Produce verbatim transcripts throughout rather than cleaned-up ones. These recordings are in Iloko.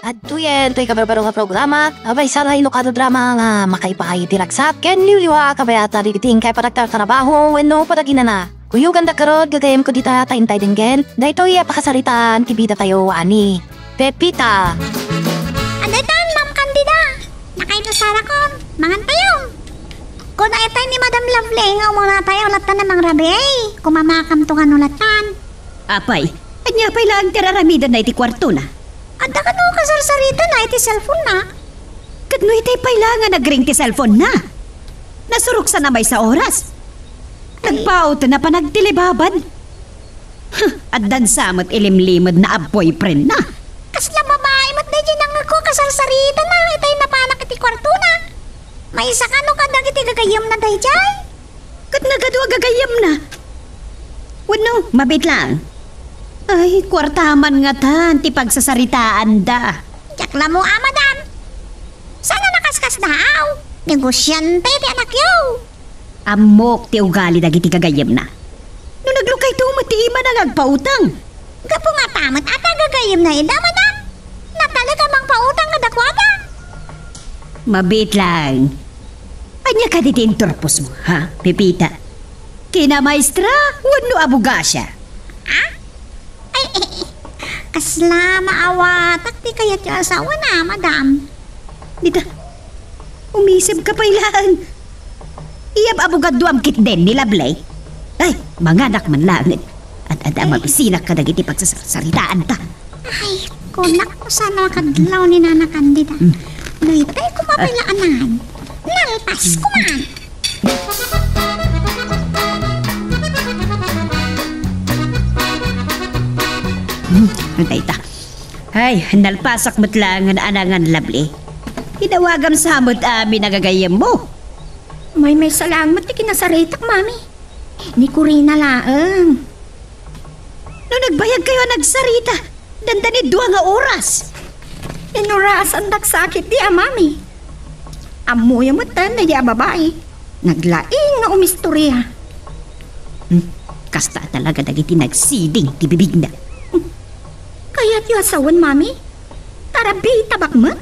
Adtoyen toy kabarbaro nga programa, a maysa nga inukan a drama nga makaipaay iti ragsak ken liwliwa a kabayatan dagiti inkay panagtartarabaho wenno panaginana. Kuyoganda garud, gagayyemko dita ta intay denggen daytoy a pakasaritaan ti bidatayo a ni Pepita. Adaytan, Ma'am Candida. Nakayto sarakon. Mangantayo. Kuna itay ni Madam Lovely nga umunatayo latta a mangrabii. Kumamakamto kano lattan. Apay, ania pay laeng ti ar-aramidenna iti kuartona? Adda kano kasarsaritana iti cellphone-na. Ket no itay pay laeng a nagring ti cellphone-na? Nasuroksan a maysa oras. Nagpautna panagtilibaban. Huh, addan sa met ilimlimedna a boyfriend-na. Kasla babai met daydiay nangngegko a kasarsaritana itay napanak iti kuartona. Maysa kano kadagiti gagayyemna daydiay? Ket nagadu a gagayyemna. Wenno, mabiit laeng. Ay, kuarta man ngatan ti pagsasaritaanda. Diak la ammo, madam. Saan a nakaskasdaaw? Negosiante ti anakyo. Ammok ti ugali dagiti gagayyemna. No naglukayto met ti imana nga agpautang. Gapu ngata met a ta gagayyemna ida, madam. Natalek a mangpautang kadakuada. Mabiit laeng. Ania kadi ti inturposmo, ha, Pepita? Kinamaestra wenno abogasia? Ha? Ay, eh, eh, kasla maawatak ti kayatyo a sawena, madam. Dita, umisibka pay laeng. Iyam, abogadoam ketdin ni Lovely. Ay, manganak man laengen. Ad-adda a mabisinak kadagiti pagsasarsaritaanta. Ay, kunak, saan a kadlaw ni Nana Candida. Hmm. No itay koma pay la anan, nalpasko man. Hmm, dayta. Ay, nalpasak met laeng nga naanangan, Lovely. Inawagam sa met amin a gagayyemmo. Maymaysa laeng met ti kinasaritak, Mami. Ni Corina laeng. No nagbayagkayo a nagsarita, dandani dua nga oras. Inurasandak sa ketdi a Mami. Ammoyo met daydiay a babai. Naglaing nga umistoria. Hmm, kasta talaga dagiti nagsiding ti bibigna. Kayatyo a sawen, Mami? Tarabitabak met?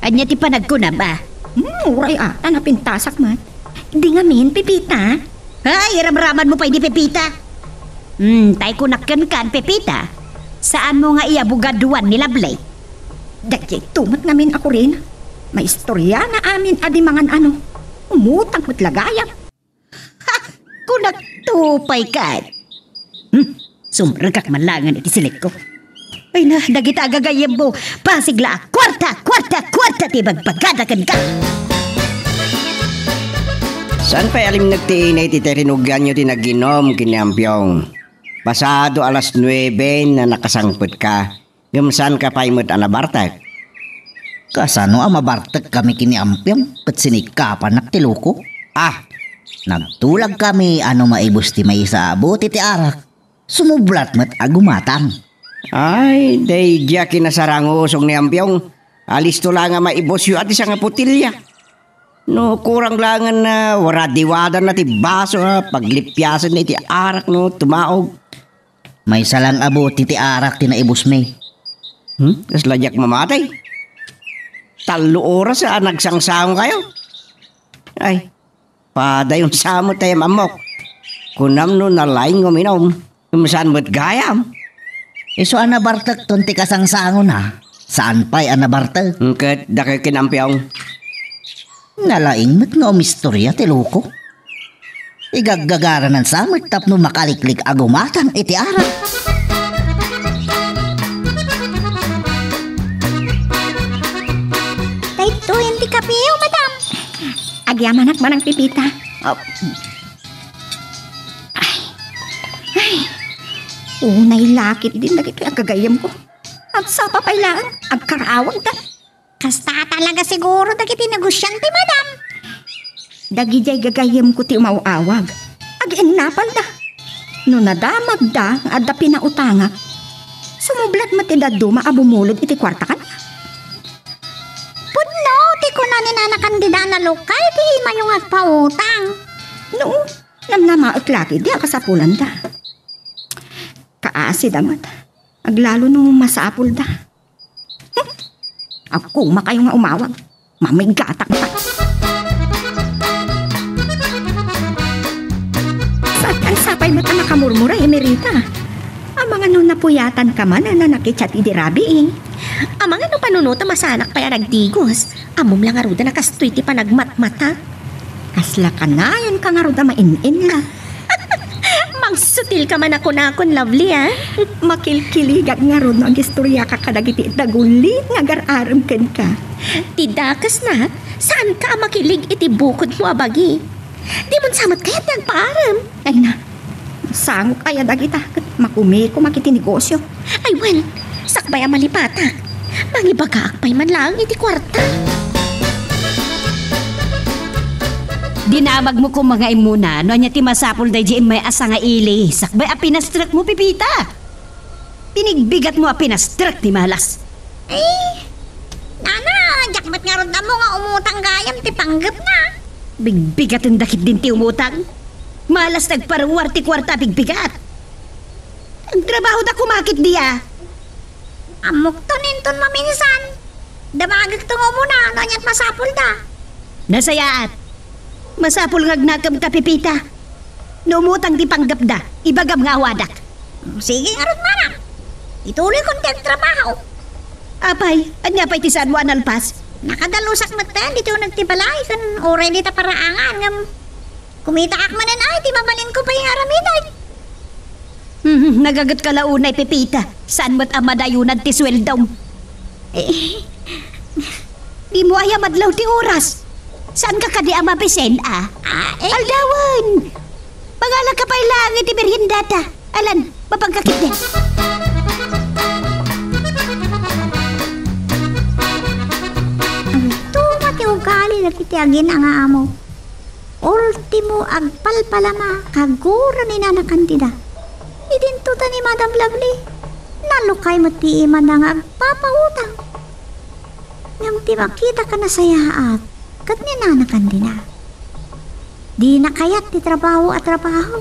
Ania ti panagkunam, a? Hmm, uray a, ta napintasak met. Di ngamin, Pepita. Ay, iramramanmo pay ni Pepita. Hmm, tay kunak kenka, Pepita. Saanmo nga iyabogadoan ni Lovely? Dagitoy met ngamin a Corina. Maistoriana amin a di mangan-ano. Umutang met la gayam. Ha! Kunakto pay ket. Hmm, sumrekak man laengen iti silikko. Ay na, dagita a gagayyemmo, pasig la a kuarta, kuarta, kuarta ti ibagbagada kenka. Saan pay a limnek ti init iti rinugianyo ti nag-inum ken ni Ampiong? Pasado alas nuebe na nakasangpetka. Ngem saanka pay met a nabartek? Kasano a mabartekkami ken ni Ampiong ket sinikapanak ti loko? Ah! Nagtulagkami a no maibus ti maysa a bote ti arak, sumublat met a gumatang. Ay, daydiay a kinasarangusog ni Ampiong. Alisto la nga maibusyo a ti sangaputilya. No kurang laengen a waradiwadanna ti baso a paglipiasanna iti arak no tumaog. Maysa lang a bote ti arak ti naibusmi. Hmm? Kasla diak mamatay. Tallo oras a nagsangsangokayo. Ay, padayon sa met ti ammok. Kunam no nalaing nga uminum. Saan met gayam? Isu a nabartekton ti kasangsangona. Saan pay a nabartek? Ket dakayo ken Ampiong? Nalaing met nga umistoria ti loko. Igaggagaranan sa met tapno makaliklik a gumatang iti arak. Daytoyen ti kapiyo, madam. Agyamanak manang Pepita. Ay. Ay. Unay la ketdin dagitoy a gagayyemko. Agsapa pay laeng, agkaraawagda. Kasta talaga siguro dagiti negosiante, madam. Dagidiay gagayyemko ti umaw-awag. Agiinnapalda. No nadamagda nga adda pinautangak, sumublat met ti dadduma a bumulod iti kuarta kaniak. Pudno ti kuna ni Nana Candida a nalukay ti imayo nga agpautang. No, namnamaek la ketdi a kasapulanda. Kaasida met. Aglalo no masapulda. Hmm. Agkumakayo nga umawag. Mamiggatak ta. Saan sapay met a nakamurmura, Emerita? Amangan no napuyatan ka man a nakichat idi rabii? Amangan no panunotam a saanak pay a nagdigos. Ammom la ngarud a kastoy ti panagmatmata. Kasla kanayon ka ngarud a main-inla. Mangsutil ka man a kunakon, Lovely, a? Makilkiligak ngarud no agistoriaka kadagiti dagulit nga agar-arem kenka. Ti dakesna, saanka a makilig iti bukodmo a bagi. Dimon sa met kayat nga agpaarem. Ay na, sangok aya dagita ket makumikumak iti negosio. Ay wen, sakbay a malipatak, mangibagaak pay man laeng iti kuarta. Dinamagmo koma nga immuna no ania ti masapul daydiay immay a sangaili sakbay a pinastrekmo, Pepita. Pinigbigatmo a pinastrek ti malas. Ay, nana, diak met ngarud ammo nga umutang gayam ti panggepna. Bigbigaten dakit din ti umutang. Malas ti agparuar ti kuarta a bigbigat. Agtrabahoda koma ketdi a. Ammokton inton maminsan. Damagekto nga umuna no aniat masapulda. Nasayaat. Masapul nga agnakemka, Pepita. No umutang ti panggepda, ibagam nga awadak. Sige ngarud, manang. Ituloykon ti agtrabaho. Apay, ania pay ti saanmo a nalpas? Nakadalusak metten ditoy uneg ti balay ken uray dita paraangan ngem kumitaak manen ay ti mabalinko pay nga aramiden. Hmm, nagagetka la unay, Pepita. Saan met a madayunan ti sueldom? Eh. Dimo aya madlaw ti oras. Saanka kadi a mabisen, a? Ah, eh. Aldawen! Mangalaka pay laeng iti meriendata. Alan, mapagka ketdi. Ania ti ugali dagiti agin-angamo. Ultimo, agpalpalama, kagura ni Nana Candida. Idinto ta ni Madam Lovely, nalukay met ti imana nga agpapautang. Ngem ti makita ka nasayaat, ket ni Nana Candida. Dina kayat ti trabaho a trabaho.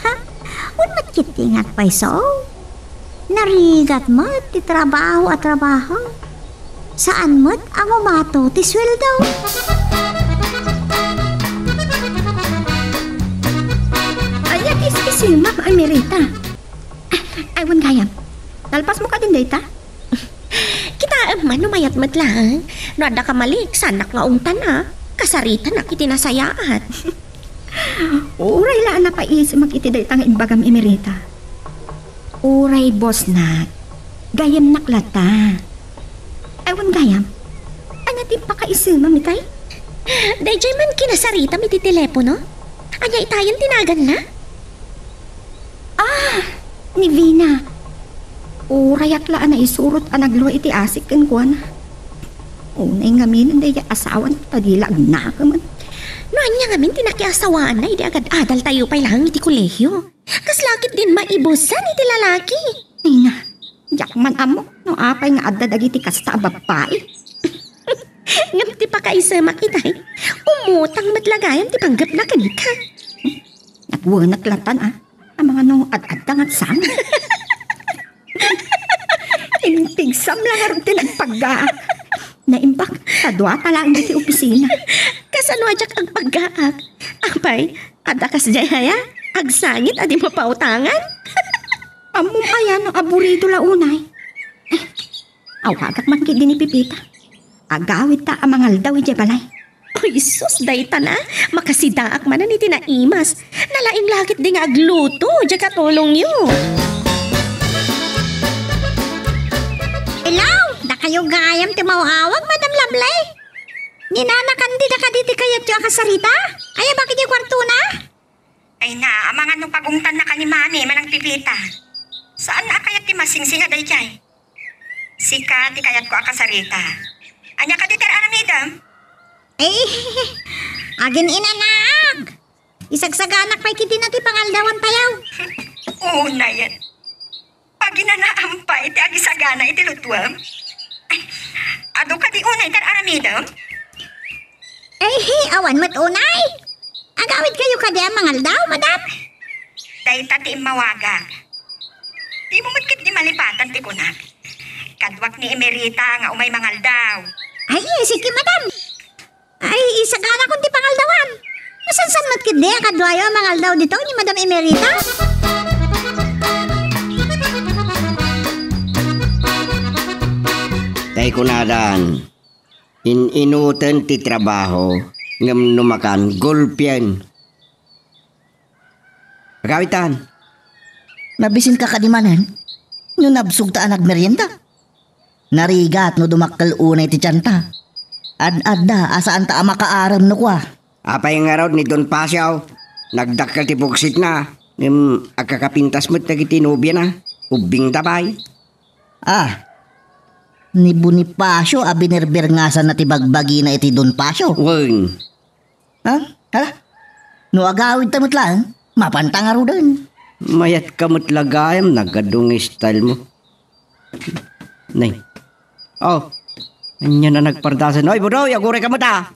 Ha? Wen met ketdi nga agpayso? Narigat met ti trabaho a trabaho. Saan met a ngumato ti sueldo. Ania ti iskisimak, Emerita? Ay, wen gayam. Nalpasmo kadin dayta? Kitaem man no mayat met laeng. No adda ka mali, saanak nga ungtan a. Kasaritanak iti nasayaat. Uray la a napaisimak iti dayta nga imbagam, Emerita. Uray bosnak, gayemnak latta. Ay, wen gayam. Ania ti pakaisemam itay? Daydiay man kinasaritam iti telepono? Ania itayen ti naganna? Ah, ni Vina. Urayak la a naisurot a naglua iti asik kenkuana. Unay ngamin daydiay asawan ta di la agnakeman. No ania ngamin ti nakiasawaanna idi agad-adaltayo pay laeng iti kolehio? Kasla ketdin maibusan iti lalaki. Ay na, diak man ammo no apay nga adda dagiti kasta a babbai. Ngem ti pakaisemak itay, umutang met la gayam ti panggepna kenka. Nagwenek latan a, amangan no ad-adda nga agsango. Impigsam la ngarud ti nagpaggaak. Naimbag, ta dua ta laeng ditoy opisina. Kasano a diak agpaggaak? Apay, adda kasdiay aya? Agsangit a di mapautangan? Ammom aya no aburido la unay? Eh, awagak man ketdi ni Pepita. Agawidta a mangaldaw idiay balay. Ay, sus, dayta na. Makasidaak manen iti naimas. Nalaing la ketdi nga agluto, diay katulongyo. Hello! Dakayo gayam ti maw-awag, Madam Lovely? Ni Nana Candida kadi ti kayatyo a kasarita? Aya, bakit ti kuartona? Ay na, amangan no pagungtanna ka ni Mami, manang Pepita. Saan a kayat ti masingsing a daydiay? Sika ti kayatko a kasarita. Ania kadi ti ar-aramidem? Eh, agin-inanaak. Isagsaganak pay ketdi na ti pangaldawan tayaw. Unayen. Aginanaam pay ti agisagana iti lutuem? Ay, adu kadi unay ti ar-aramidem? Eh, awan met unay. Agawidkayo kadi a mangaldaw, madam? Dayta ti immawagak. Dimo met ketdi malipatan ti kunak. Kaduak ni Emerita nga umay mangaldaw. Ay, sige, madam. Ay, isaganakon ti pangaldawan. Masansan met ketdi a kaduayo a mangaldaw ditoy ni Madam Emerita? Tay kunadan, in-inuten ti trabaho, ngem no makan, gulpien. Agawitan. Nabisinka kadi manen? No nabsog ta a nagmerienda? Narigat no dumakkel unay ti tianta. Ad-adda a saanta a makaarem no kua. Apay ngarud ni Don Pasio? Nagdakkel ti pugsitna, ngem agkakapintas met dagiti nobiana. Ubbing da pay. Ah, ni Bonifacio a binerberngasanna ti bagbagina iti Don Pasio. Wen. Ha? Hala? No agawidta met laeng, mapanta ngaruden. Mayatka met la gayam, nagadu nga style mo. Nay. Oh. Ania na nagpardasan. Oy, Budoy, agurayka met, ah.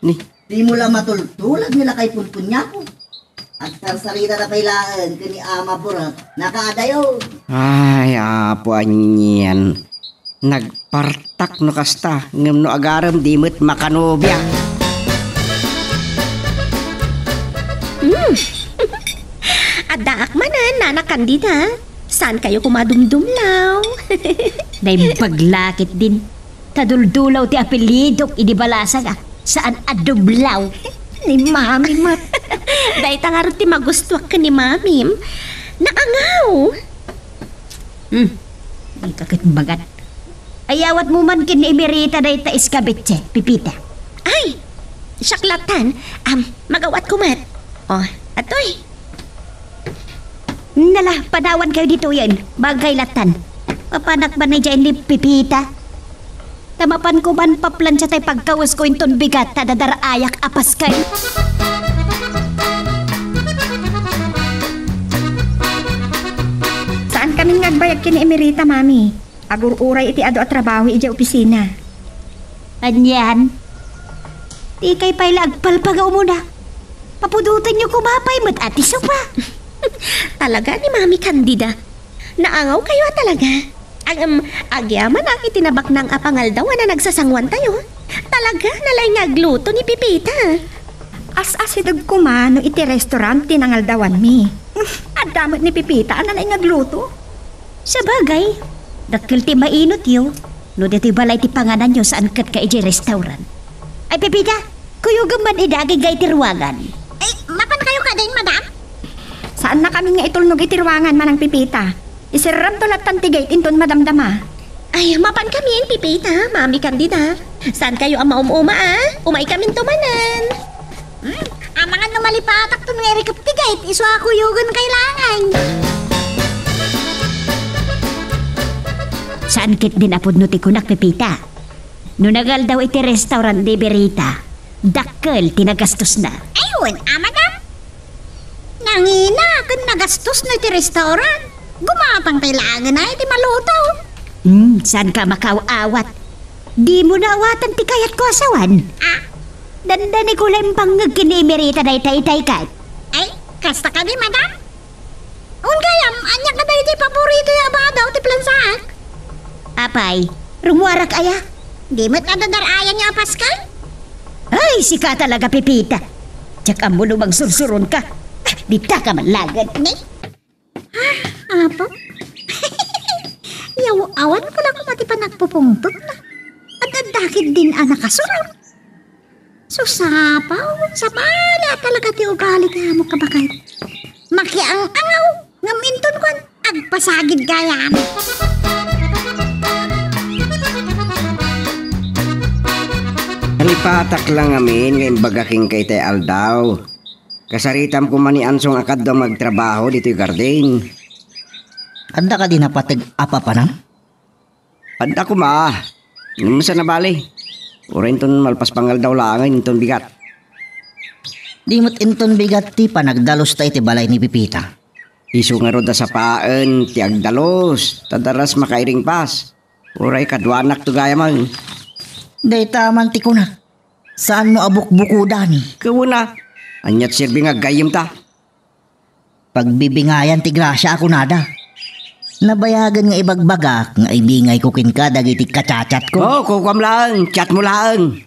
Ni. Dimo la matultulag ni lakay punpunyapo. Agsarsarita na pay laeng ken ni Ama Burak. Nakaadayo. Ay, Apo, anian. Nagpartak no kasta, ngem no agarem, di met makanobia. Hmm. Addaak manen, Nana Candida. Saan kayo kumadumdumlaw? Naimbag la ketdin. Ta Duldulaw ti apelidok idi balasang, ah. Saan a Dublaw. Ni Mami met. Dayta ngarud ti magustuak ken ni Mami. Naangaw. Hmm. Dika ket bagat. Ayawatmo man ken ni Emerita dayta escabeche, Pepita. Ay, siak latan. Am, magawat ko met. Oh, atoy. Nala, padawan kayo ditoyen. Bagay latan. Papanak ba na dyan ni Pepita? Ta mapan ko man paplansia tay pagkawesko inton bigat ta dadar-ayak a Pascal. Saan kami nga agbayag ken ni Emerita, Mami? Agur-uray iti adu a trabaho idiay opisina. Anian? Dikay pay la agpalpanga umuna. Papudotenyo koma pay met a ti sopa. Talaga ni Mami Candida. Naangaw kayo a talaga. Agam, agyamanak iti nabaknang a pangaldawan a nagsasanguan tayo. Talaga, nalaing nga agluto ni Pepita. As-asideg koma no iti restaurant ti nangaldawanmi. Adda met ni Pepita a nalaing nga agluto. Sabagay, dakkel ti mainotyo no ditoy balay ti pangananyo saan ket ka idiay restaurant. Ay, Pepita, kuyogem man idagig nga iti ruangan. Ay, mapan kayo kadin, madam? Saannakami nga itulnog iti ruangan, Manang Pepita. Iserramto lattan ti gate inton madamdama. Ay, mapan kami, Pepita, Mami Candida. Saan kayo a maum-uma, ah? Umay kaminto manen. Hmm, amangan no malipatak to nga irikep ti gate, isu a kuyogen kailangan. Saan ketdin a pudno ti kunak, Pepita? No nagaldaw iti restaurant ni Berita, dakkel ti nagastosna. Ayun, a, madam. Nangina ken nagastos no iti restaurant. Gumatang kailangan na iti maluto. Hmm, saan ka makaaw-awat? Di mo naawatan ti kayat ko a sawan. Ah. Dandani ko la impangngeg ken ni Emerita dayta itay kat. Ay, kasta kadi, madam? Wen gayam, ania kadi iti paborito a badaw ti plansaak? Apay, rumuarak aya? Di met adadar-ayan nga a Pascal? Ay, sika talaga, Pepita. Diak ammo no mangsursuron ka. Ah, dita ka man laget. Ni? Ah, apo? Yaw, awan ko lang mati panagpupungtot na. Adadakit din a nakasurot. Susapaw, sapala talaga ti ugali ti amo kabakay. Makiang-angaw, ngem inton kuan, agpasagid gayam. Nalipatak lang amin nga imbaga kenka itay aldaw. Kasaritam koma ni Ansong a kadua magtrabaho ditoy garden. Adda kadi napateg a papanam? Adda koma. Ngem saan a bali. Uray inton malpas pangaldaw laengen inton bigat. Di met inton bigat ti panagdalusta iti balay ni Pepita. Isu ngarud a sapaen ti agdalus, ta daras makairingpas. Uray kaduanak to gayam. Dayta man ti kunak. Saanmo a bukbukodan? Kawen a. Ania ti serbi nga aggayyemta? Pagbibingayan ti grasia a kunada. Nabayagen nga ibagbagak nga ibingayko kenka dagiti ka-chat-chatko. Oh, kukuam laeng, chat mo laeng.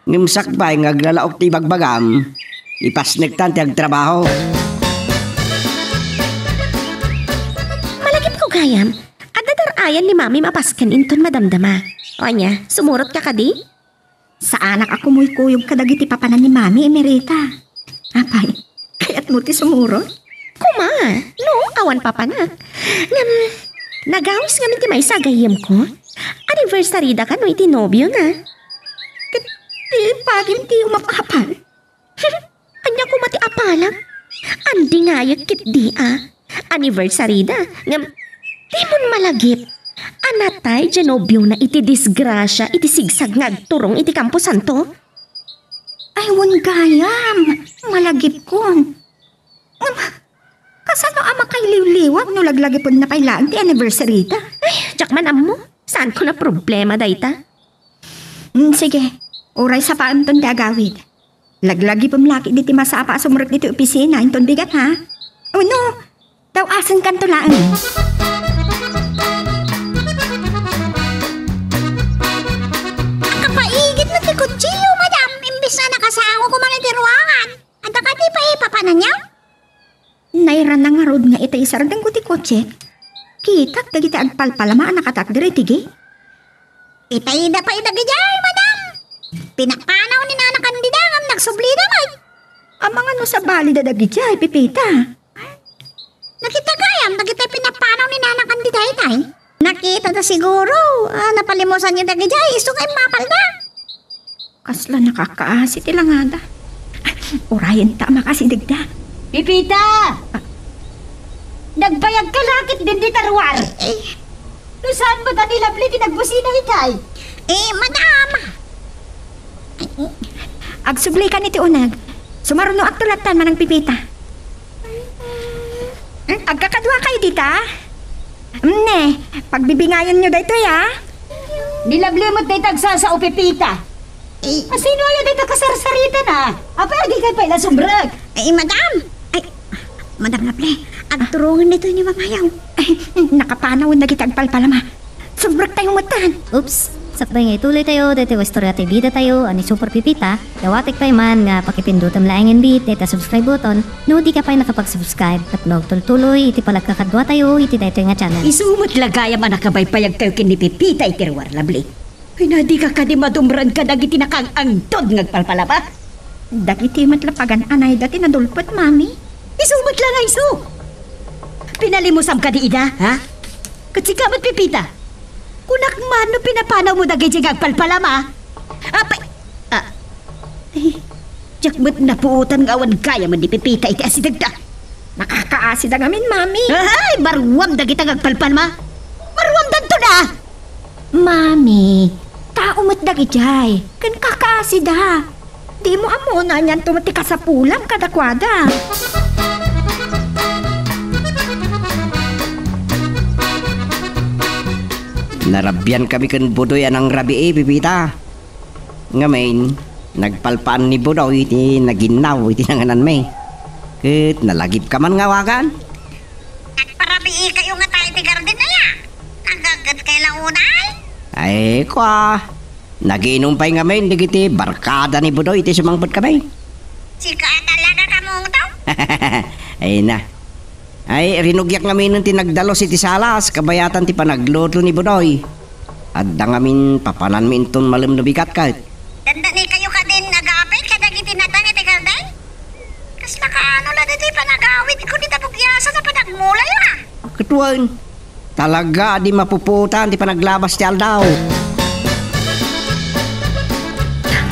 Ngem sakbay nga aglalaok ti ibagbagam, ipasnektan ti agtrabaho. Malagipko gayam, adda dar-ayan ni Mami mapasken inton madamdama. O ania, sumurotka kadi? Saanak a kumuykuyog kadagiti papanan ni Mami, Emerita. Apay, kayatmo ti sumurot? Kuma, no, awan papanak. Ngem, nagawis ngamin ti maysa a gayyemko. Anniversary da kano iti nobiona. Ket ti pagin ti umapapal. Ania koma ti apalak? Andingayek ketdi a. Anniversary da, ngem dimon malagip a natay diay nobiona iti disgrasia iti sigsag nga agturong iti Camposanto? Ay, wen gayam, malagipkon. Ngem, kasano a makailiwliwak no laglagipenna pay laeng ti anniversary da? Ay, diak man ammo. Saanko a problema dayta. Mm, sige. Uray sapaemton ti agawid. Laglagipem la ketdi ti masapa a sumrek ditoy opisina inton bigat, ha? Wenno, daw-asenkanto laeng. Nakapaigid na ti kutsilio, madam, imbes a nakasango koma iti ruangan. Adda kadi pay papananyo? Nairana ngarud nga itay isardengko ti kotse, kitak dagiti agpalpalama a nakatakder iti gate. Itayda pay dagidiay, madam. Pinapanaw ni Nana Candida ngem nagsublida met. Amangan no sabali da dagidiay, Pepita. Nakita gayam dagiti pinapanaw ni Nana Candida itay? Nakitada siguro. Ah, napalimusanyo dagidiay, isu nga immapalda. Kasla nakakaasi ti langada. Urayenta a makasidegda. Pepita! Ah. Nagbayagka la ketdin dita ruar. Eh. No saan met a ni Lovely ti nagbusina itay? Eh, madam! Agsublika iti uneg. Sumarunoakto lattan, Manang Pepita. Hmm, agkakaduakayo dita? Ne, pagbibingayanyo daytoy, a? Ni Lovely met dayta agsasao, Pepita. Eh. Asino aya dayta kasarsaritana? Apay, agikay pay la sumrek? Eh, madam! Ay, Madam Lovely, agturongen daytoy ni Mamayaw. Ay, nakapanawen dagiti agpalpalama. Sumrektayo metten. Oops! Sakbay nga ituloytayo daytoy nga istorya ti bidatayo a ni Super Pepita, dawatek pay man nga pakipindutem laengen met dayta subscribe button no dika pay nakapag-subscribe tapno agtultuloy iti panagkakaduatayo iti daytoy nga channel. Isu met la gayam a nakabaybayagtayo ken ni Pepita iti ruar, Lovely. Ay, na, dika kadi madumren kadagiti nakaang-angtod nga agpalpalama? Dagiti met la pagan-anayda ti nadulpet, Mami. Isu met la nga isu! Pinalimusam kadi ida, ha? Ket sika met, Pepita, kunak man no pinapanawmo dagiti nga agpalpalama? Apay, ah, eh, diak met napuotan nga awan gayam ni Pepita iti asidegda. Nakakaasida ngamin, Mami. Ay, maruam dagita nga agpalpalama. Maruamdanto da. Mami, tao met dagidiay, ken kakaasida. Dimo ammo no anianto met ti kasapulam kadakuada. Narabiankami ken Budoy a nangrabii, Pepita. Ngamin, nagpalpaan ni Budoy ti naginnaw iti nangananmi. Ket nalagipka man nga awagan. Nagparabiikayo ngata iti garden aya? Nagaggetkay la unay? Ay, kua. Nagiinum pay ngamin dagiti barkada ni Budoy iti sumangpetkami. Sika a talaga, kamungto? Ay na. Ay, rinugiak ngamin ti nagdalus iti salas, kabayatan ti panagluto ni Budoy. Adda ngamin papananmi inton malem no bigat ket. Dandani kayo kadin agapit kadagiti natang iti garden? Kasla kaano la ditoy panagawidko dita bugiasan a panagmulayo, a? Ket wen, talaga a di mapupuotan ti panaglabas ti aldaw.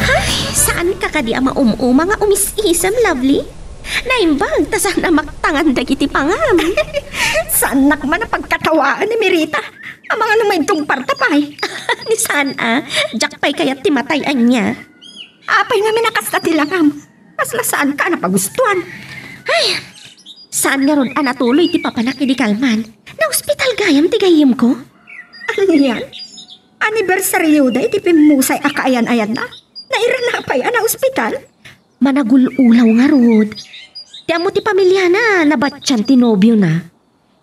Ay, saanka kadi a maum-uma nga umis-isem, Lovely? Naimbag ta saan a maktangan dagiti pangam. Saannak man a pagkatawaan, Emerita. Amangan no maidtungparta pay. Ni saan a, diak pay kayat ti matay ania. Apay ngamin a kasta ti langam? Kasla saanka a napagustuan. Ay, saan ngarud a natuloy ti papanak idi kalman? Naospital gayam ti gayyemko? Anian? Anibersarioda iti pimmusay a kaayan-ayanna? Nairana pay a naospital? Managul-ulaw ngarud. Ti ammo ti pamiliana, nabatian ti nobiona.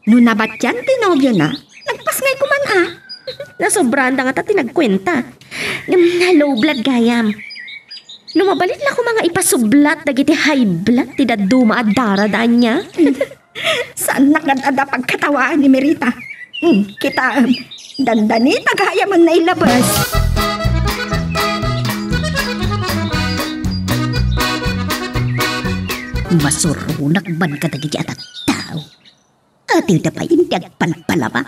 No nabatian ti nobiona, nagpasngay koman a. Nasobraan da ngata ti nagkuenta. Ngem na-low blood gayam. No mabalin la koma nga ipasublat dagiti high blood ti dadduma a darada ania. Saannak nga adda pagkatawaan ni Merita. Hmm, kitaem, dandanita gayam a nailabas. Masuronak man kadagiti a tattao. Adiwda pay iti agpalpalama.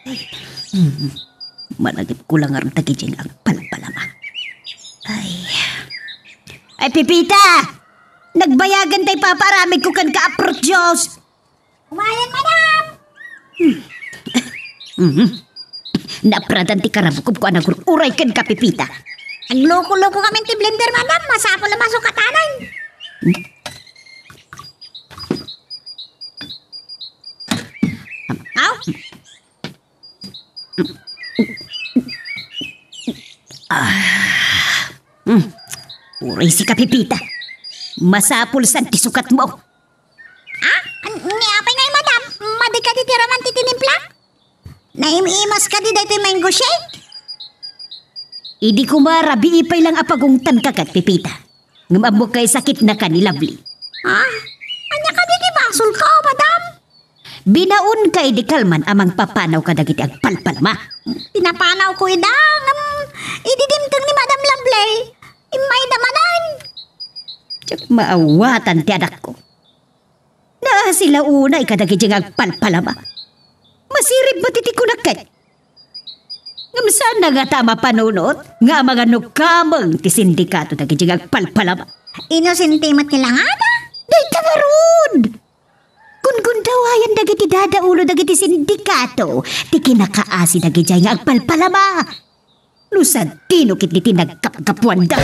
Ay, hmm, malagipko la ngarud dagiti agpalpalama. Ay. Ay, Pepita! Nagbayagan tay papaaramidko kenka a fruit juice. Umayen, madam! Mhm. Napradan ti karabukob ko a nagur-uray kenka, Pepita. Agloko-loko kami ti blender, madam. Masapul a masukatanan. Aw! Ah. Hmm. Uray sika, Pepita. Masapul san ti sukatmo. Ah? Ni apay ngay, madam? Madi kadi ti raman ti tinimpla? Naim-imas kadi daytoy mango shake? Idi koma rabii pay lang a pagungtanka ket, Pepita. Ngem ammok nga isakitnaka ni Lovely. Ah? Ania kadi ti basolko, madam? Binaonka idi kalman a mangpapanaw kadagiti agpalpalama. Pinapanawko ida, ngem idi dimteng ni Madam Lovely, immayda manen. Diak maawatan ti anakko. Naasi la unay kadagiti nga agpalpalama. Masirib met iti kunak ket. Ngem saanna ngata a mapanunot nga amangan no kameng ti sindikato dagiti nga agpalpalama. Inosente met ti langada. Dayta ngarud! Gungundawayan dagiti dadaulo dagiti sindikato ti kinakaasi dagiti nga agpalpalama. No sadino ketdi ti nagkapgapuanda.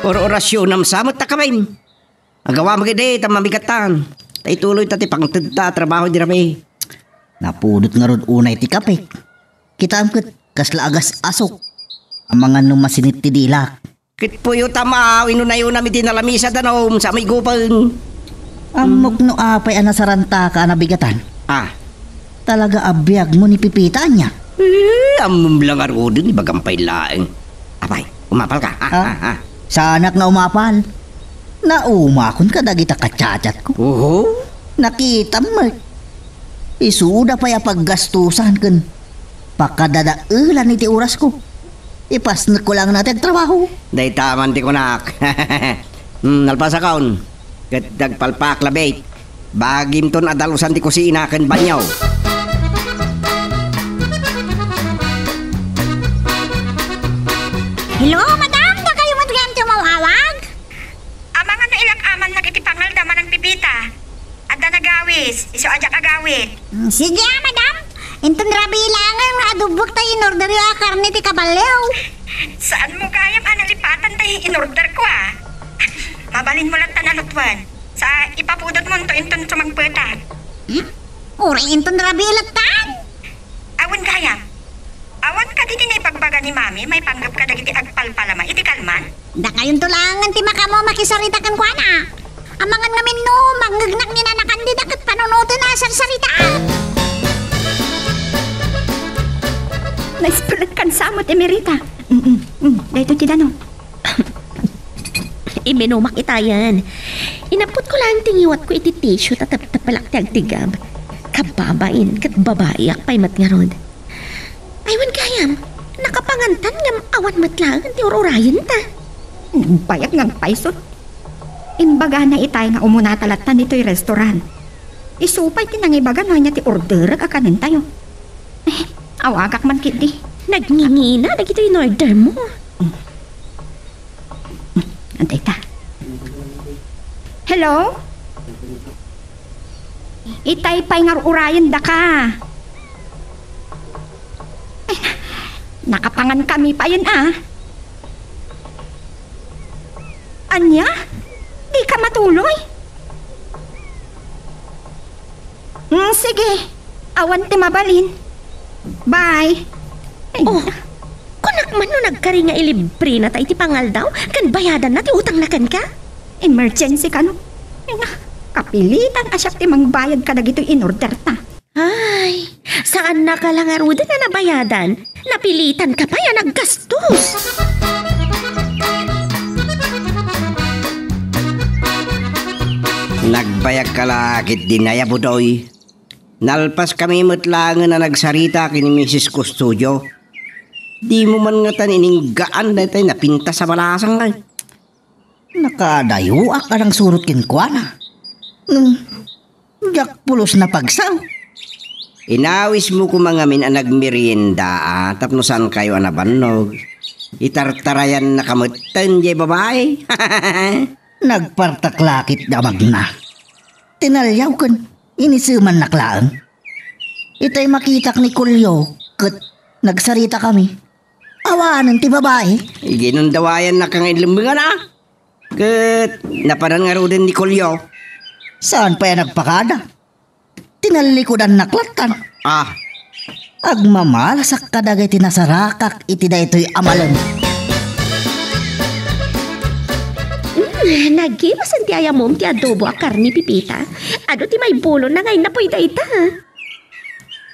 Or-orasyonam sa met a kabaim. Agawam ketdi ta mamigatan. Ta ituloyta ti pangtedta a trabaho idi rabii. Napudot ngarud unay ti kapek. Kitaem ket kasla agas-asok. Amangan no masinit ti dilak. Ket puyotam a wenno nayonam iti nalamisan a danum sa amoy gupeng. Ammok no apay a nasarantaka a nabigatan. Ah. Talaga a biagmo ni Pepita ania? Eh, ammom la ngaruden, ibagam pay laeng. Apay, umapalka? Ah, ah, ah. Saanak nga umapal. Naumakon kadagita ka-chat-chatko. Oho. Nakitam met. Isuda pay a paggastusan ken pakadadaelan iti orasko. Ipasnekko laeng ti agtrabaho. Dayta man ti kunak. Hmm, nalpasakon. Ket agpalpaak labi. Bagimton a dalusan ti kusina ken banio. Hello, madam! Dakayo met gayam ti umawawag? Amangan no ilak-amannak iti pangalda manang Pepita. Adda nagawis, isu a diak agawid. Mm, sige, ah, madam. Inton rabii laengen nga adobbok tay inorderyo a karne ti kabalio. Saanmo gayam a nalipatan tay inorderko, ah. Mabalinmo latta a lutuen. Sa ipapudotmonto inton sumagpeta. Hmm? Uray inton rabii lattan? Awan gayam. Awan kadi ti naibagbaga ni Mami maipanggep kadagiti agpalpalama iti kalman? Dakayonto laengen ti makaammo a makisarita kenkuana. Amangan ngamin no mangngegnak ni Nana Candida ket panunoten a sarsarita. Naispeletkan sa met, Emerita. Mm, mm, mm. Daytoy ti danum. Iminumak itayen. Inapputko laeng ti ngiwatko iti tissue ta teptepelak ti agtigab. Kababain ket babaiak pay met ngarud. Ay, wen gayam, nakapangantan ngem awan met laeng ti ur-urayenta. Bayag nga agpayso. Imbagana itay nga umunata latta ditoy restaurant. Isu pay ti nangibaga no ania ti orderek a kanentayo. Eh, awagak man ketdi. Nagngingina dagitoy in-order mo. Antay ta. Hello? Itay pay nga ur-urayendaka. Ay, nakapangan kami payen, ah. Ania? Dika matuloy? Mm, sige. Awan ti mabalin. Bye. Ay, oh, kunak Mano nagkari nga ilibrenata iti pangaldaw ken bayadanna ti utangna kenka? Emergency kano? Ay na, kapilitan a siak ti mangbayad kadagitoy inorderta. Ay, saannaka la ngaruden a nabayadan. Napilitanka pay a naggastos. Nagbayagka la ketdi, Nay Budoy. Nalpaskami met laengen a nagsarita ken ni Misis Custodio. Dimo man ngatan ininggaan daytoy napintas a balasang, ay. Nakadayoak a nangsurot kenkuana. Hmm, diak pulos napagsao. Inawismo koma ngamin a nagmerienda, a, tapno saankayo a nabannog. Itartarayannaka metten diay babai. Nagpartak la ketdi a magna. Tinaliaw ken inisemannak laeng. Itay makitak ni Julio ket nagsaritakami. Awanen ti babai. Ginundawayannaka nga inlemmengana. Ket napanan ngaruden ni Julio? Saan pay a nagpakada? Tinallikudannak lattan. Ah. Agmamalasak kadagiti nasarakak iti daytoy a malem. Mm, nagimasen ti ayamom ti adobo a karne, Pepita. Adu ti maibulonna nga innapoy dayta.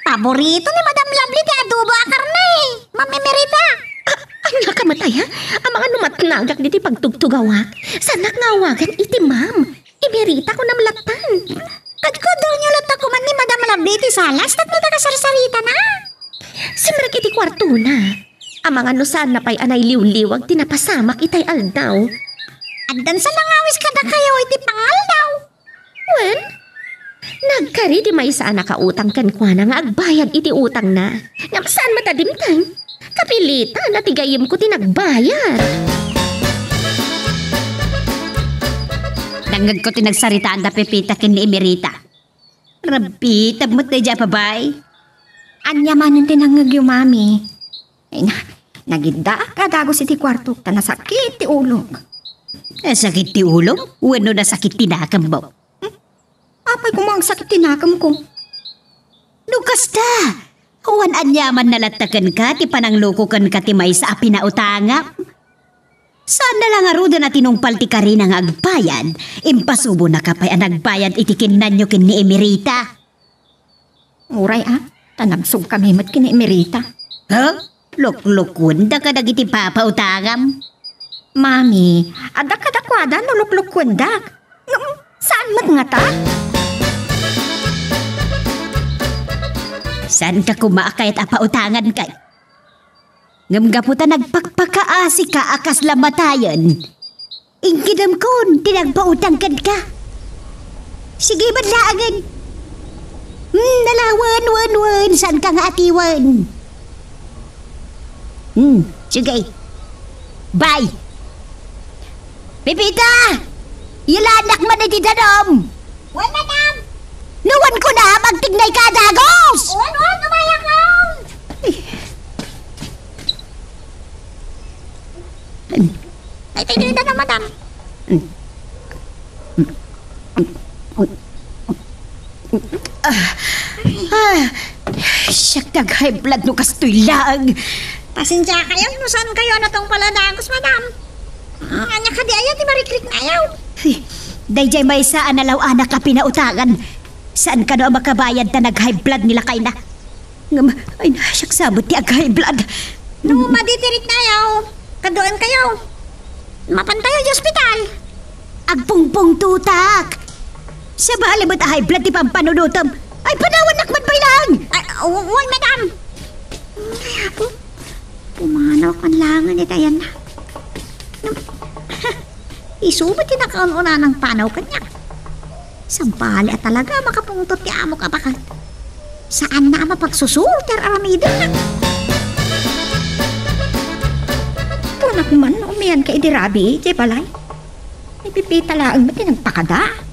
Paborito ni Madam Lovely ti adobo a karne, Ma'am Emerita. A-, ania ka met aya? Amangan no matnagak ditoy pagtugtugawak. Saannak nga awagan iti ma'am. Emerita kunam lattan. Kadkaduayo latta koma ni Madam Lovely ti salas tapno ta kasarsaritana. Simrek iti kuartona. Amangan no saanna pay a nailiwliwag ti napasamak itay aldaw. Addan sa nangawis kadakayo iti pangaldaw. Wen, nagkari ti maysa a nakautang kenkuana nga agbayad iti utangna. Ngem saan met a dimteng. Kapilitan a ti gayyemko ti nagbayad. Nangngegko ti nagsaritaan da Pepita ken ni Emerita. Rabitab met daydiay a babai. Ania manen ti nangngegyo, Mami? Ay na, nagiddaak a dagus iti kuartok ta nasakit ti ulok. Nasakit ti ulom wenno nasakit ti nakemmo? Hmm? Apay koma agsakit ti nakemko? No kasta, awan aniamanna latta kenka ti panangloko kenka ti maysa a pinautangam. Saanna la ngaruden a tinungpal ti karina nga agbayad, impasubonaka pay a nagbayad iti kinnanyo ken ni Emerita. Uray a, ta nagsubkami met ken ni Emerita. Ha? Luklukuenda kadagiti papautangam? Mami, adda kadakuada no luklukuendak. Ngem, saan met ngata? Saanka koma a kayat a pautanganka? Ngem gapu ta nagpakpakaasika a kasla matayen, inkidemkon ti nagpautang kenka. Sige met laengen. Hmm, nalawen, wen, wen, saanka nga atiwen. Hmm, sige. Bye. Pepita! Ilaannak man iti danum! Wen, madam! Nuan ko na, magtignay ka, dagos! Wen, wen, umayak lang! Ay, ay, ay, madam. Ah, ah, siak nag-high blood no kastoy laeng. Pasensiakayo no saankayo a natungpal a dagos, madam. Ah, ania kadi aya ti marikriknayo? Ay, daydiay maysa a nalaw-anak a pinautangan. Saan kano a makabayad ta nag-high blood ni lakayna? Ngem, ay, na, siak sa met ti ag-high blood. No madi ti riknayo, kaduaenkayo. Mapantayo iti ospital. Agpungpungtotak. Sabali met a high blood ti pampanunotem. Ay, panawannak met pay laeng. Ay, w-, wen, madam. Ay, apo. Pumanaw kan langen iti ayanna. Isu met ti nakaun-unanang panaw kaniak. Sabali a talaga a makapungtot ti amok a baket. Saanna a mapagsusuro ti ar-aramidenna. Kunak man no umianka idi rabii idiay balay. Ni Pepita laeng met ti nagpakada.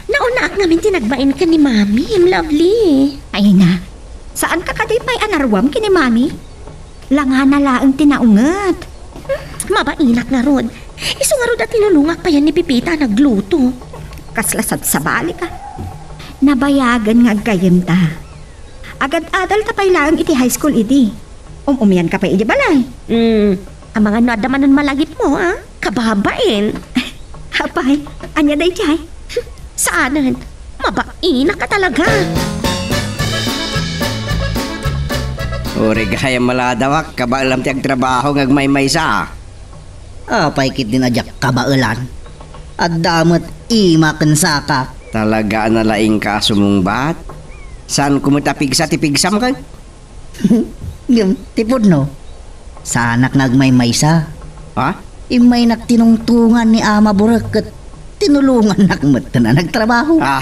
Naunaak ngamin ti nagbain ken ni Mami, Em Lovely. Ay na, saanka kadi pay a naruam ken ni Mami? Langana laeng ti naunget. Hmm, mabainak ngarud. Isu ngarud a tinulongak payen ni Pepita a nagluto. Kasla sabsabalika. Nabayagen nga aggayyemta. Agad-adalta pay laeng iti high school idi. Um-umianka pay idiay balay. Hmm. Amangan no adda manen malagipmo, a? Kababain. Apay, ania daydiay? Saanen. Mabainak a talaga. Uray gayam maladawak, kabaelam ti agtrabaho nga agmaymaysa. Apay ketdin a diak kabaelan? Adda met ima ken sakak. Talaga a nalaingka a sumungbat? Saanko met a pigsa ti pigsam ket? Ngem, ti pudno, saanak nga agmaymaysa. Ha? Immaynak tinungtongan ni Ama Burek ket tinulongannak metten a nagtrabaho. Ah,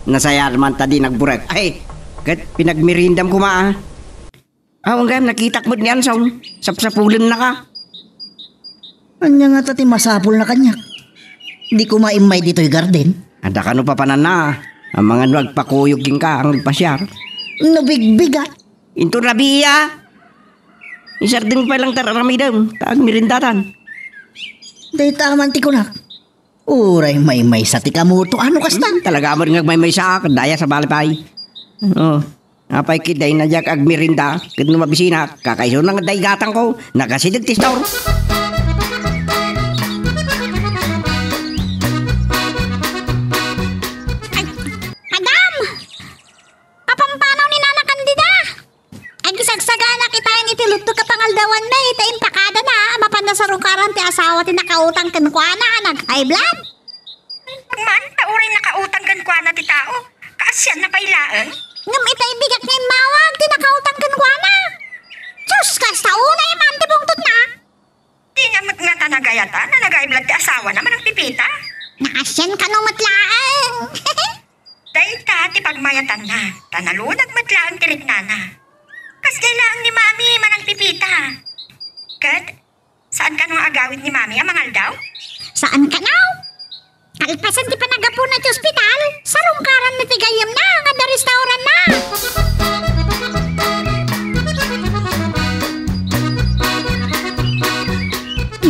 nasayaat man ta di nagburek. Ay, ket pinagmeriendam koma, a. Awan gayam, nakitak met ni Ansong. Sapsapulennaka. Ania ngata ti masapulna kaniak? Di koma immay ditoy garden? Adda kano papananna. Amangan no agpakuyog kenka nga agpasiar. No bigbigat. Inton rabii, a. Isardeng pay lang ta ar-aramidem, ta agmeriendatan. Dayta man ti kunak. Uray maymaysa ti kamoto, ano kasta? Hmm, talaga met nga agmaymaysa, ket dayta sa balay pay. Oh, apay ket dayta diak agmerienda, ket no mabisinak, kakaisuna nga daygatangko, nagasideg ti store. Ay, madam! Papampanaw ni Nana Candida! Agisagsaganak itaen iti luttok a pangaldawanmi, ta impakadana a mapan a sarungkaran ti asawa ti nakautang kenkuana a nag-high blood. Naimbag man, ta uray nakautang kenkuana ti tao, kaasianna pay laeng. Ngem itay bigat nga immawag ti nakautang kenkuana. Sus, kasta unay man ti bungtotna. Dina met ngata nagayatan a nag-high blood ti asawana, Manang Pepita. Naasian kano met laeng. Dayta ti pagmayatanna, ta nalunag met laeng ti riknana. Kasdiay laeng ni Mami, Manang Pepita. Ket, saan kano nga agawid ni Mami a mangaldaw? Saan kano? Kalpasan ti panagapuna iti ospital, sarungkaranna ti gayyemna nga adda restauranna.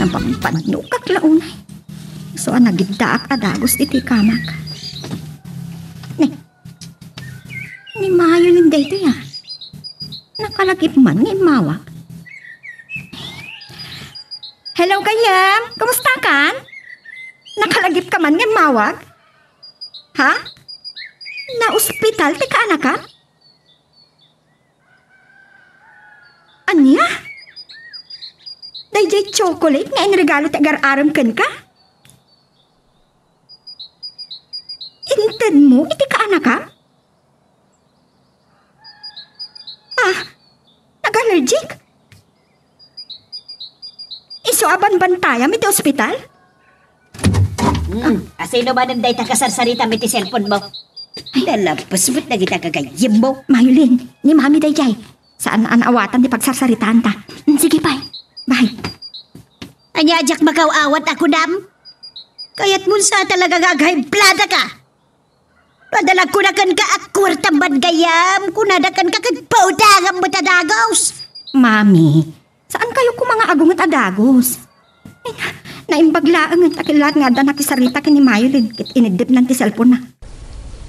Nabambanokak la unay. Isu a nagiddaak a dagus iti kamak. Ni, ni Mayulen daytoy, a. Nakalagip man nga immawag. Hello, gayyem. Kumustakan? Nakalagipka man nga immawag? Ha? Naospital ti kaanakam? Ania? Daydiay chocolate nga inregalo ti agar-arem kenka? Intedmo iti kaanakam? Ah, nag-allergic? Isu a banbantayam iti ospital? Hmm, asino manen dayta kasarsaritam iti cellphone mo? Ay. Nalabas met dagita gagayyem mo. Mayulen, ni Mami daydiay. Saan a naawatan ti pagsarsaritaanta. Hmm, sige pay. Bye. Ania, diak makaaw-awat a kunam? Kayatmon sa talaga nga aghaibladaka. Padalagkuna kenka a kuartam man gayyem, kunada kenka ket pautangam met a dagus. Mami, saankayo koma nga agunget a dagus? Ay, naimbag laeng ta ket laeng nga adda nakisarita ken ni Mayulen ket iniddepnan ti cellphone-na.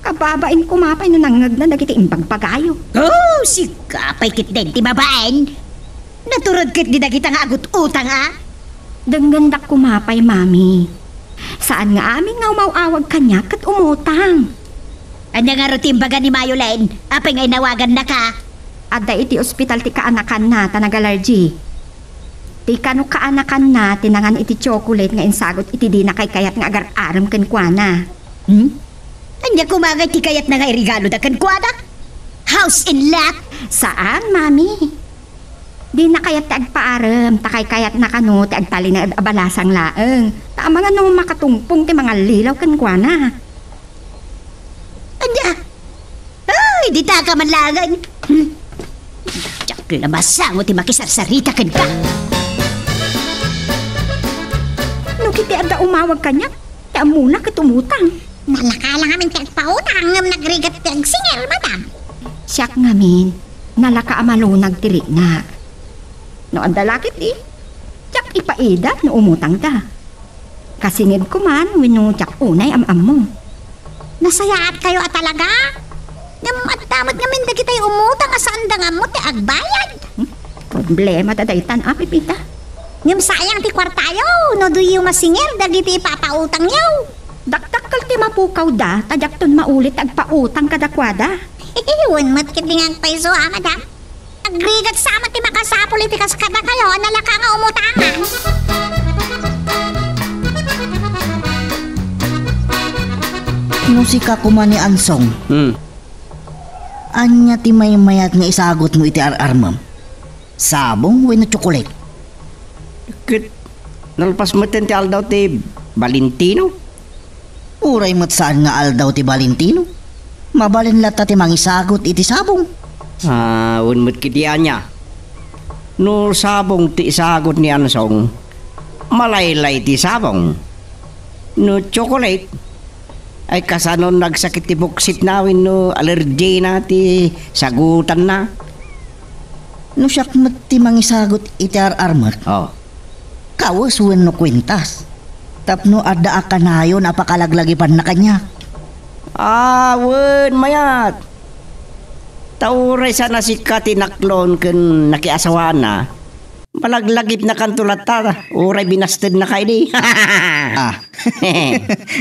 Kababain koma pay no nangngegna dagiti imbagbagayo. Oh, sika pay ketdin ti babaen. Naturod ketdi dagita nga agut-utang, a? Denggendak koma pay, Mami. Saan nga amin nga umaw-awag kaniak ket umutang. Ania ngarud ti imbaga ni Mayulen? Apay nga inawagannaka? Adda iti ospital ti kaanakanna ta nag-allergy. Ti kano kaanakanna ti nangan iti chocolate nga insagut iti dina kaykayat nga agar-arem kenkuana. Hmm? Ania koma ngay ti kayatna nga iregaloda kenkuana? House and lot? Saan, Mami. Dina kayat ti agpaarem, ta kaykayatna kano ti agtalinaed a balasang laeng. Ta amangan no makatungpong ti mangallilaw kenkuana. Ania? Ay, dita ka man laeng. Hmm. Diak la masango ti makisarsarita kenka. No ket ti adda umawag kaniak, ti ammona ket umutang. Nalaka la ngamin ti agpautang, ngem nagrigat ti agsingir, madam. Siak ngamin, nalaka a malunag ti riknak. No adda la ketdi, diak ipaida no umutangda. Kasingedko man wenno diak unay am-ammo. Nasayaatkayo a talaga? Ngem adda met ngamin dagitay umutang a saanda nga ammo ti agbayad. Hmm? Problema da daytan, a, Pepita. Ngem sayang ti kuartayo, no diyo masingir dagiti ipapautangyo. Dakdakkel ti mapukawda, ta diakton maulit ti agpautang kadakuada. Wen met ketdi nga agpayso, a, madam. Agrigat sa met ti makasapul iti kas kadakayo a nalaka nga umutangan. No sika koma ni Ansong, Hmm. ania ti maymayat nga isagutmo iti ar-armem? Sabong wenno tsokolate? Ket nalpas metten ti aldaw ti Valentino. Uray met saan nga aldaw ti Valentino, mabalin latta ti mangisagut iti sabong. Ah, wen met ketdi ania. No sabong ti isagut ni Ansong, malaylay ti sabong. No tsokolate, ay kasano no agsakit ti buksitna wenno allergina ti sagutanna? No siak met ti mangisagut iti ar-armek, Oh. kawes wenno kuintas, tapno adda a kanayon a pakalaglagipanna kaniak. Ah, wen, mayat. Ta uray saan a sika ti naklon ken nakiasawaanna, malaglagipnakanto latta, uray binastednaka idi. Ah,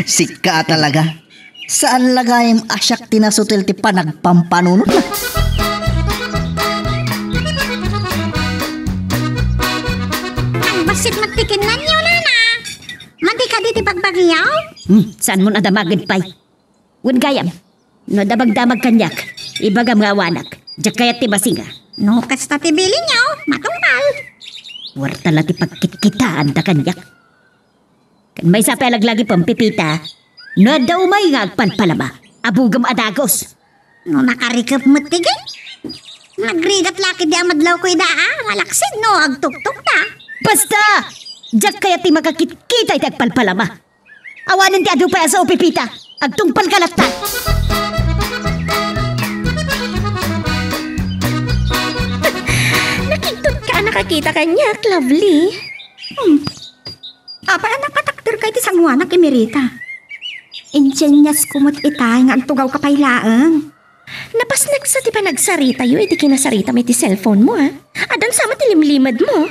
sika a talaga. Saan la gayam a siak ti nasutil ti panagpampanunotna? Ang basit met ti kinanyo, nana. Madi kadi ti bagbagiyo? Hmm, saanmon a damagen pay. Wen gayam, no adda magdamag kaniak, ibagam nga awanak. Diak kayat ti masinga. No kasta ti bilinyo, matungpal. Kuarta la ti pagkitkitaanda kaniak. Ken maysa pay a laglagipem, Pepita, no adda umay nga agpalpalama, abugem a dagus. No nakarikep met ti gin. Nagrigat la ketdi a madlawko ida, a, malaksid no agtuktokda. Basta! Diak kayat ti makakitkita iti agpalpalama. Awanen ti adu pay a sao, Pepita. Agtungpalka latta. Nakigtotka a nakakita kaniak, Lovely. Hmm. Apay a nakatakderka iti sangoanak, Emerita? Insieniasko met itay nga agtugawka pay laeng. Napasneksa ti panagsaritayo iti kinasaritam iti cellphone mo, a. Addan sa met ti limlimed mo.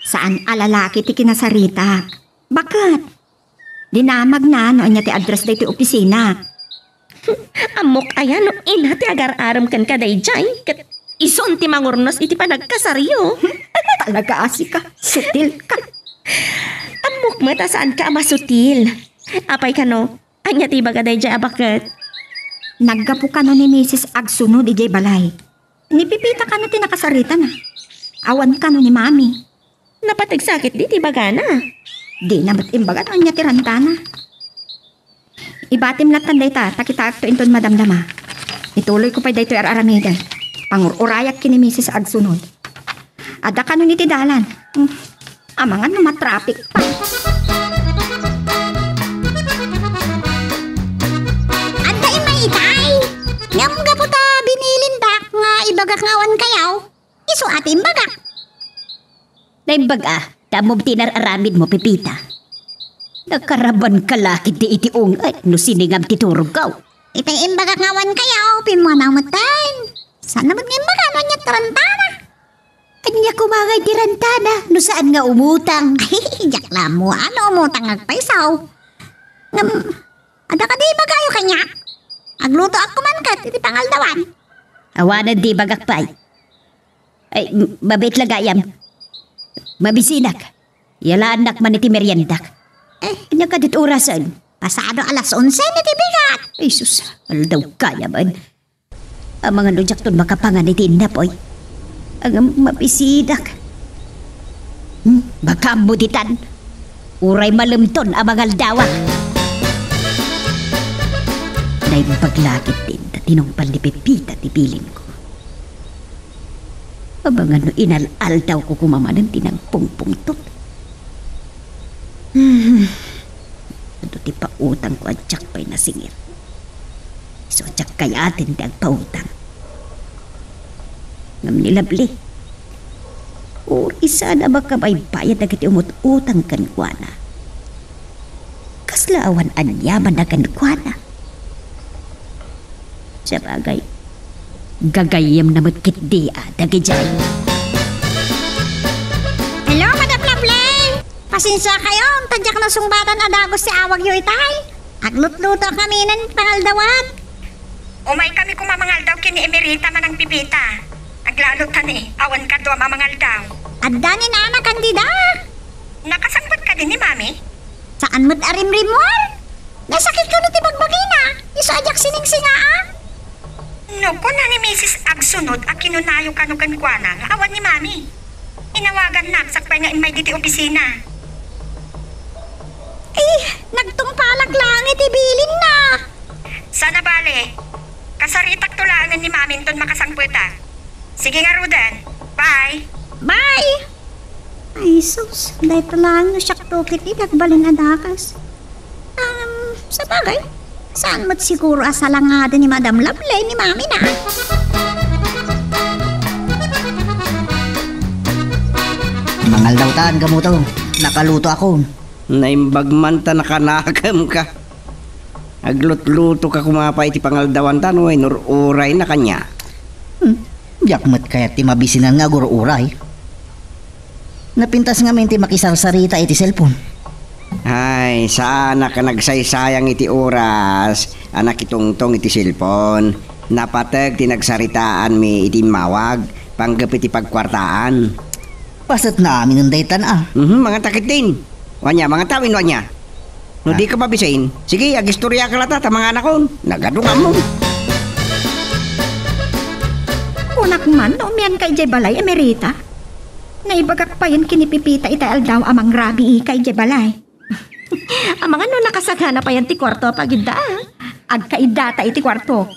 Saan a lalaki ti kinasaritak. Baket? Dinamagna no ania ti address daytoy opisina. Ammok aya no ina ti agar-arem kenka daydiay, ket isun ti mangurnos iti panagkasaryo. Talaga a sika, sutilka. Ammok met a saanka a masutil. Apay kano, ania ti ibaga daydiay a baket? Naggapu kano ni Misis Agsunod idiay balay. Ni Pepita kano ti nakasaritana. Awan kano ni Mami. Napateg sa ketdi ti ibagana. Dina met imbaga no ania ti rantana. Ibatim lattan dayta, ta kitaekto inton madamdama. Ituloyko pay daytoy ar-aramiden. Pangur-urayak ken ni Misis Agsunod. Adda kano iti dalan. Hmm. Amangan no matraffic pay. Adda immay itay. Ngem gapu ta binilindak nga ibagak nga awan kayaw, isu a ti imbagak. Naimbag a, ta ammom ti inar-aramidmo, Pepita. Nakarabanka la ketdi iti ungay no siningam ti turogko. Itay imbagak nga awan kayaw, pimmunaw metten. Saan met nga imbaga no ania ti rantana? Ania koma ngay ti rantana no saan nga umutang? Ay, diak la ammo no umutang nga agpayso. Ngem, adda kadi ibagayo kaniak? Aglutoak koma ket iti pangaldawan. Awanen ti ibagak pay. Ay, m-, mabiit la gayam. Mabisinak. Yalaannak man iti meriendak. Eh, ania kadi ti orasen? Pasado alas onse iti bigat. Ay, sus, aldaw kaya man. Amangan no diakton makapangan iti innapoy. Ngem mabisidak. Hmm, makaammo ditan. Uray malemton a mangaldawa. Naimbag la ketdin ta tinungpal ni Pepita ti bilinko. Amangan no inal-aldawko koma manen ti nagpungpungtot. Hmm. Adu ti pautangko a diak pay nasingir. Isu a diak kayaten ti agpautang. Ngem ni Lovely, uray saan a makabaybayad dagiti umut-utang kenkuana. Kasla awan aniamanna kenkuana. Sabagay, gagayyemna met ketdi a dagidiay. Pasensiakayon, ta diak nasungbatan a dagus ti awagyo itay. Aglutlutoak ngamin iti pangaldawan. Umaykami koma mangaldaw ken ni Emerita manang Pepita. Aglalo ta ni, awan kado a mamangaldaw. Adda ni Nana Candida. Nakasangpet kadi ni Mami? Saan met a rimrimmuar? Nasakit kano ti bagbagina? Isu a diak siningsingaan? No kuna ni Misis Agsunod a kinunayo kano kenkuana nga awan ni Mami. Inawagannak sakbay nga immay ditoy opisina. Eh, nagtungpalak laeng iti bilinna. Saan a bale. Kasaritakto laengen ni Mami inton makasangpetak. Sige ngaruden. Bye. Bye. Ay, sus, dayta laeng no siakto ketdi ti agbalin a dakas. Um, sabagay, saan met siguro a salangaden ni Madam Lovely ni Mami na? Mangaldawtan, Gamuto. Nakaluto ako. Naimbag man ta nakanakemka. Aglutlutoka koma pay iti pangaldawanta no inur-urayna kaniak. Hmm. Diak met kayat ti mabisinan nga agur-uray. Napintas ngamin ti makisarsarita iti cellphone. Ay, saanak a nagsaysayang iti oras a nakitungtong iti cellphone. Napateg ti nagsaritaanmi iti immawag, panggep iti pagkuartaan. Paset na aminen daytan a. Mhm, mangata ketdin. Ania, mangata wenno ania? No Ah. dika mabisin, sige, agistoriaka latta ta manganakon. Nagadungamon. Kunak man no umianka idiay balay, Emerita. Naibagak payen ken ni Pepita itay aldaw a mangrabiika idiay balay. Amangan no nakasagana payen ti kuarto a pagidda, ah. Agkaiddata iti kuarto.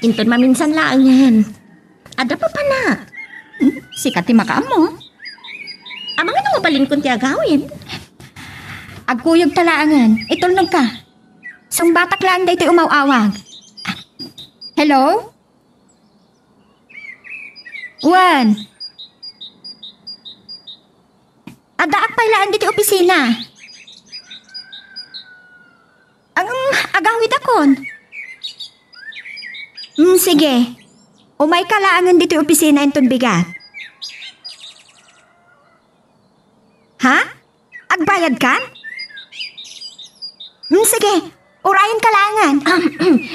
Inton maminsan laengen. Adda papanak. Hmm, sika ti makaammo. Amangan no mabalinkon ti agawid. Agkuyogta laengen. Itulnogka. Sungbatak laeng daytoy umaw-awag. Hello? Wen. Addaak pay laeng ditoy opisina. Ang agawidakon. Mm, sige. Umayka laengen ditoy opisina inton bigat. Ha? Agbayadkan? Mm, sige. Urayenka laengen.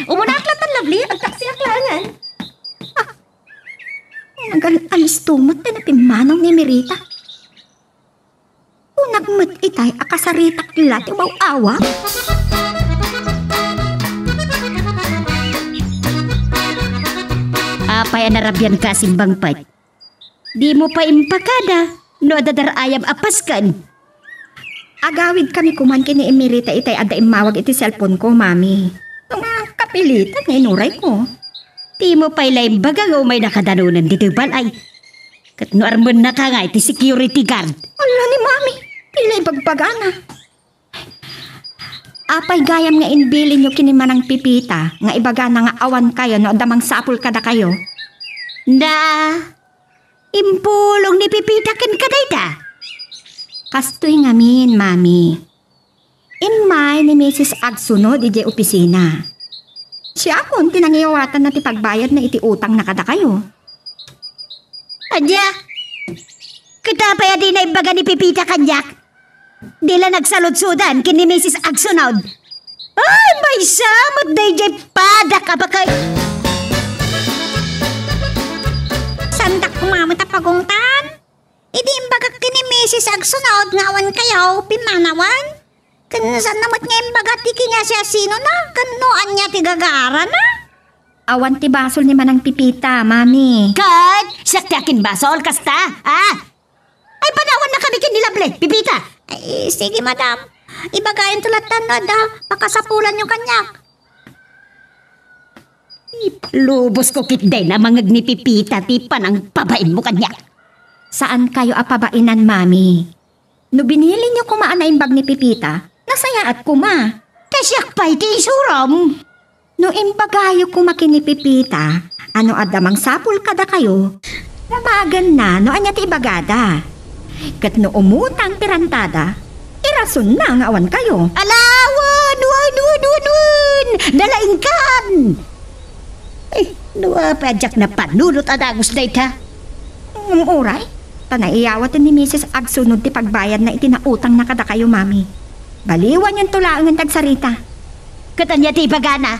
Umunaak latta, Lovely. Agtaksiak laengen. Ah. Nagal-alis to met ti napimmanaw ni Emerita. Kunak met itay a kasaritak la ti umaw-awag. Apay a narabianka a simbangpet? Dimo pay impakada no adda dar-ayam a pasken? Agawidkami koman ken ni Emerita itay adda immawag iti cellphone ko, Mami. Nga kapilitan nga inurayko. Dimo pay la imbaga nga umaynaka danonen ditoy balay. Ket no armennaka nga iti security guard. Ala ni Mami, pay la ibagbagana. Apay gayam nga imbilinyo ken ni Manang Pepita nga ibagana nga awankayo no adda mangsapul kadakayo? Na, impulong ni Pepita kenka dayta? Kastoy ngamin, Mami. Immay ni Misis Agsunod idiay opisina. Siakon ti nangiwatanna ti pagbayadna iti utangna kadakayo. Adda, ket apay a dina imbaga ni Pepita kaniak? Di la nagsaludsodan ken ni Misis Agsunod. Ay, maysa met daydiay padak a baket. Saandak koma met a pagungtan? Idi imbagak ken ni Misis Agsunod nga awankayo pimmanawen. Ken saanna met nga imbaga ti kiniasiasinona ken no ania ti gagaarana? Awan ti basol ni Manang Pepita, Mami. Ket siak ti akinbasol kasta, a? Ay, panawannakami ken ni Lovely, Pepita. Ay, sige, madam. Ibagayonto latta no adda pakasapulanyo kaniak. Ipalubosko ketdi a mangngeg ni Pepita ti panangpabainmo kaniak. Saankayo a pabainan, Mami. No binilinyo koma a naimbag ni Pepita, nasayaat koma. Ta siak pay ti isurom. No imbagayo koma ken ni Pepita a no adda mangsapul kadakayo, damagenna no ania ti ibagada. Ket no umutang ti rantada, irasonna nga awankayo. Ala, wen, wen, wen, wen, wen! Nalaingkan! Ay, no apay a diak napanunot a dagus dayta? Ngem uray, Naiyawaten ni Misis agsunod ti pagbayadna iti nautangna kadakayo, Mami. Baliwanyonto laengen ti agsarita. Ket ania ti ibagana?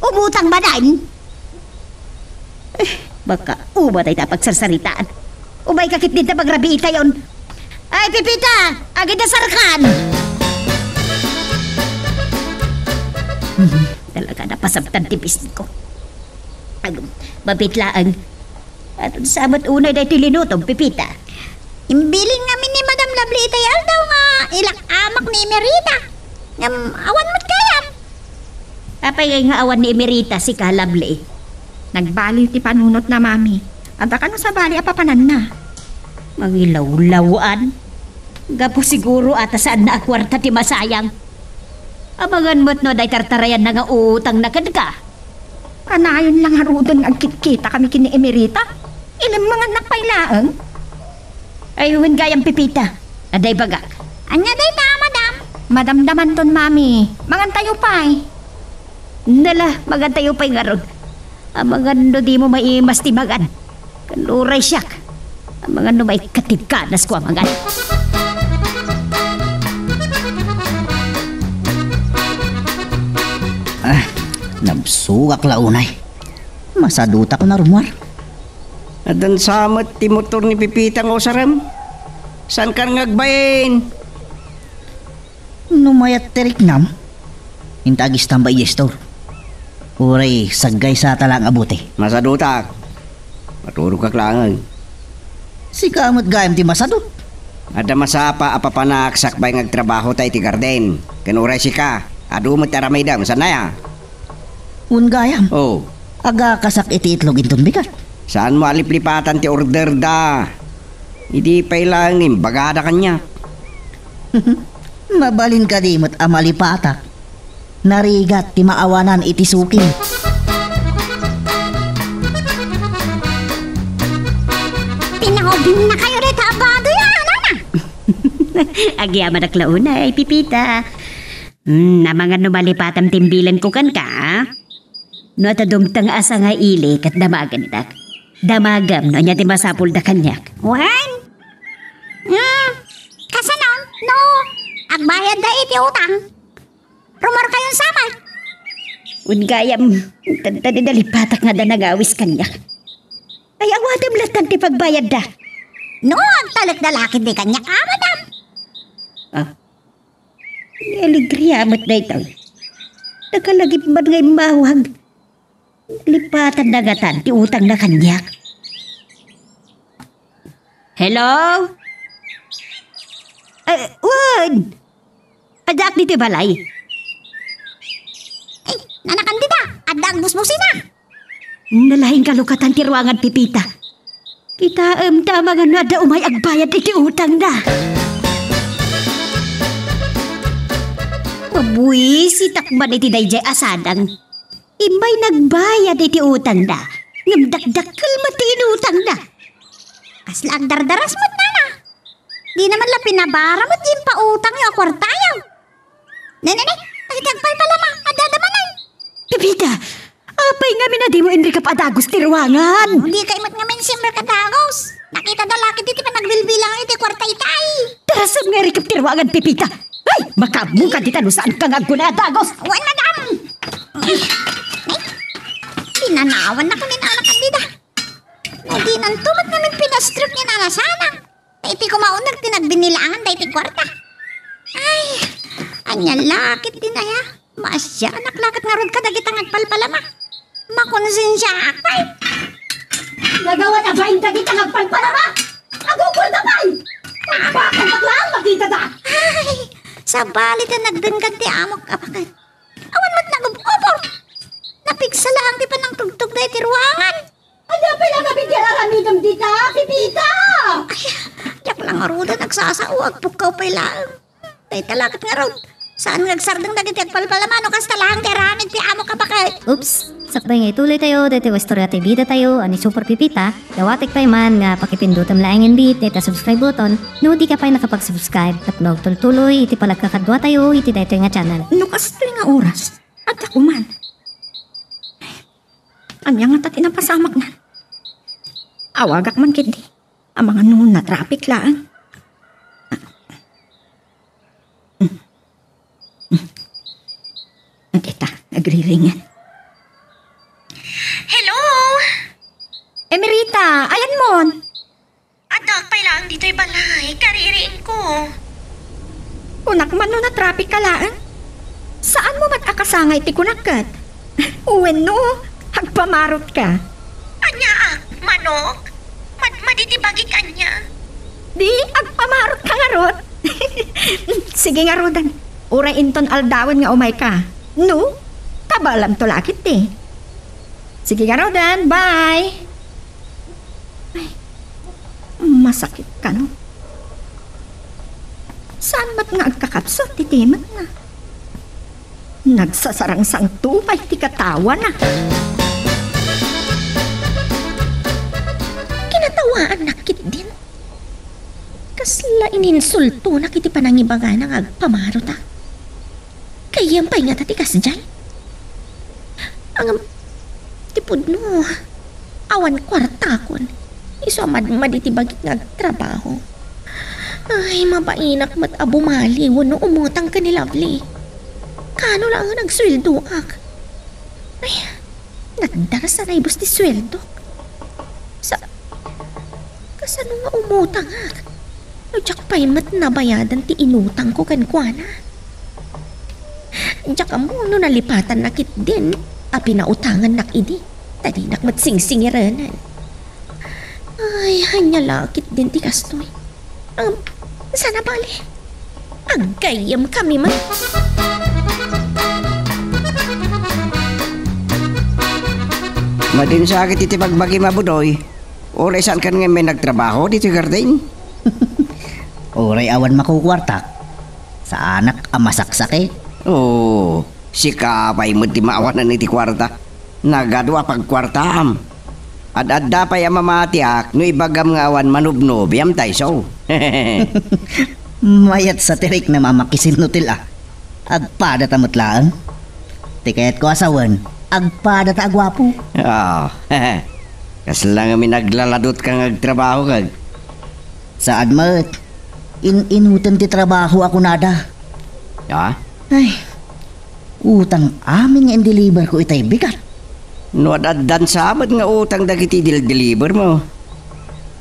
Umutang manen? Eh, baka umatay ta pagsarsaritaan. Umayka ketdin ta pagrabiitayon. Ay, Pepita! Agidasarkan! Hmm, talaga napasabtan ti pisngko. Agum, mabit laeng. Adun sa met unay daytoy linutom, Pepita. Imbilin ngamin ni Madam Lovely itay aldaw nga ilak-amak ni Emerita. Ngem awan met gayam. Apay nga awan ni Emerita, sika, Lovely? Nagbaliw ti panunotna, Mami. Adda kano sabali a papananna? Mangilawlaw-an. Gapu siguro a ta saanna a kuarta ti masayang. Amangan met no adda tartarayanna nga utangna kenka. Kanayon la ngaruden nga agkitkitakami ken ni Emerita. Ilemmengannak pay laeng. Ay, wen gayam, Pepita. Adda ibagak. Ania dayta, madam? Madamdamanton, mami. Mangantayo pay. Nala, mangantayo pay ngarud. Amangan no dimo maimas ti mangan. Ken uray siak, amangan no maikkat ti ganasko a mangan. Ah, nabsogak la unay. Masadutak la rummuar. Addan sa met ti motor ni Pepita nga usarem. Saankan nga agbain? No mayat ti riknam, inta agistamba idiay store. Uray saggaysata laeng a bote. Masadutak. Maturogkak laeng. Sika met gayam ti masadut. Adda masapa a papanak sakbay nga agtrabaho ta iti garden. Ken uray sika, adu met ti aramidem, saanna aya? Wen gayam. Oh. Agakasak iti itlog inton bigat. Saanmo a liplipatan ti order da. Idi pay laeng imbagada kaniak. Mabalin kadi met a malipatak. Narigat ti maawanan iti suking. Pinaubinna kayo dayta a badoy, a, nana? Agyamanak la unay, Pepita. Hmm, amangan no malipatam ti imbilenko kenka, a? No adda dumteng a sangaili ket damagendak. Damagem no ania ti masapulda kaniak. Wen? Hmm, kasano? No agbayadda iti utang, rummuarkayon sa met. Wen gayam, intan ta dida lipatak nga adda nangawis kaniak. Ay, awatem lattan ti pagbayadda. No agtalekda la ketdi kaniak, a, madam? Ah, Ni alegria met daytoy. Nakalagip man nga immawag. Lipatanna ngatan ti utangna kaniak. Hello? Eh, wen! Addaak ditoy balay. Ay, nana Candida, adda agbusbusina. Nalaing kalukatan ti ruangan, Pepita. Kitaem ta amangan no adda umay agbayad iti utangda. Mabuisitak man iti daydiay a sadang. Immay nagbayad iti utangda, ngem dakdakkel met ti inutangda. Kasla agdardaras met, nana. Dina man la pinabara met ti impautangyo a kuartayo. Ne, ne, ne, dagiti agpalpalama, adda manen. Pepita, apay ngamin a dimo inrikep a dagus ti ruangan? Dikay met ngamin simrek a dagus. Nakitada la ketdi ti panagbilbilang iti kuarta itay. Tarasem nga irikep ti ruangan, Pepita. Ay, makaammo kadi ta no saanka nga agkunay a dagus. Wen, madam. Ay, pinanawan na kami, nana Candida. Nadinanto met ngamin pinastrek ni nana Sanang. Ta iti kumauneg ti nagbinnilaangan daytoy kuarta. Ay, ania la ketdin aya? Maasianak la ket ngarud kadagita nga agpalpalama. Makonsensiaak pay. Nagawan a bain dagita nga agpalpalama. Agugulda pay. Bakit bakla ang makita da? Ay, sabali ta nagdenggan ti amok a baket. Awan met nagub-ubor. Napigsa laeng ti panangtugtog daytoy ruangan. Ania pay la kami ti aramidem dita, Pepita? Ay, diak la ngaruden agsasao, agpukkaw pay laeng. Dayta la ket ngarud, saan nga agsardeng dagiti agpalpalama no kasta laeng ti aramid ti amok a baket. Oops! Sakbay nga ituloy tayo daytoy nga istorya ti bida tayo a ni Super Pepita, dawatek pay man nga pakipindutem laengen biit dayta subscribe button no di ka pay nakapag-subscribe tapno agtultuloy iti palagkakaduatayo iti daytoy nga channel. No kastoy nga oras, adda ko man. Ania ngata ti napasamakna? Awagak man ketdi. Amangan no natraffic laeng. Kita, nagriringen. Hello? Emerita, ayanmon? Addaak pay laeng ditoy balay, kaririingko. Kunak man no natraffic ka laeng? Saanmo met a kasangay ti kunak ket? Wenno, agpamarotka? Ania, manok? Madmadi ti bagik ania? Di, agpamarotka ngarud. Sige ngaruden, uray inton aldawen nga umayka. No, kabaelamto la ketdi. Sige ngaruden, bye. Ay, masakit kano. Saan met nga agkakabsat ti timetna? Nagsasarangsangto pay ti katawana. Kinatawaannak ketdin. Kasla ininsultonak iti panangibagana nga agpamarotak. Gayyem pay ngata ti kasdiay? Ngem, ti pudno, awan kuartakon. Isu a madmadi ti bagik nga agtrabaho. Ay, mabainak met a bumali wenno umutang ken ni Lovely. Kano laengen agsueldoak? Ay, nagdarsa naibus ti sueldok. Sa, kasano nga umutangak? No diak pay met nabayadan ti inutangko kenkuana. Diak ammo no nalipatanna ketdin a pinautangannak idi, ta dinak met singsingirenen. Ay, ania la ketdin ti kastoy. Um, saan a bale? Aggayyemkami met. Madin sa ket iti bagbagim a Budoy, uray saan kan ngamin nagtrabaho ditoy garden? Uray awan makukuartak, saanak a masaksakit. Oo, sika pay met ti maawanan iti kuarta. Nagadu a pagkuartaam. Ad-adda pay a mamatiak no ibagam nga awan manubnobiam ta isu. Mayat sa ti riknam a makisinnutil a. Agpadata met laeng. Ti kayatko a sawen, agpadata a guapo. Ah, kasla ngamin naglaladot ka nga agtrabaho kag. Saan met. In-inuten ti trabaho a kunada. Ah? Ay, utang amin nga indeliver ko itay bigat. No ad-addan sa met nga utang dagiti idil-deliver mo.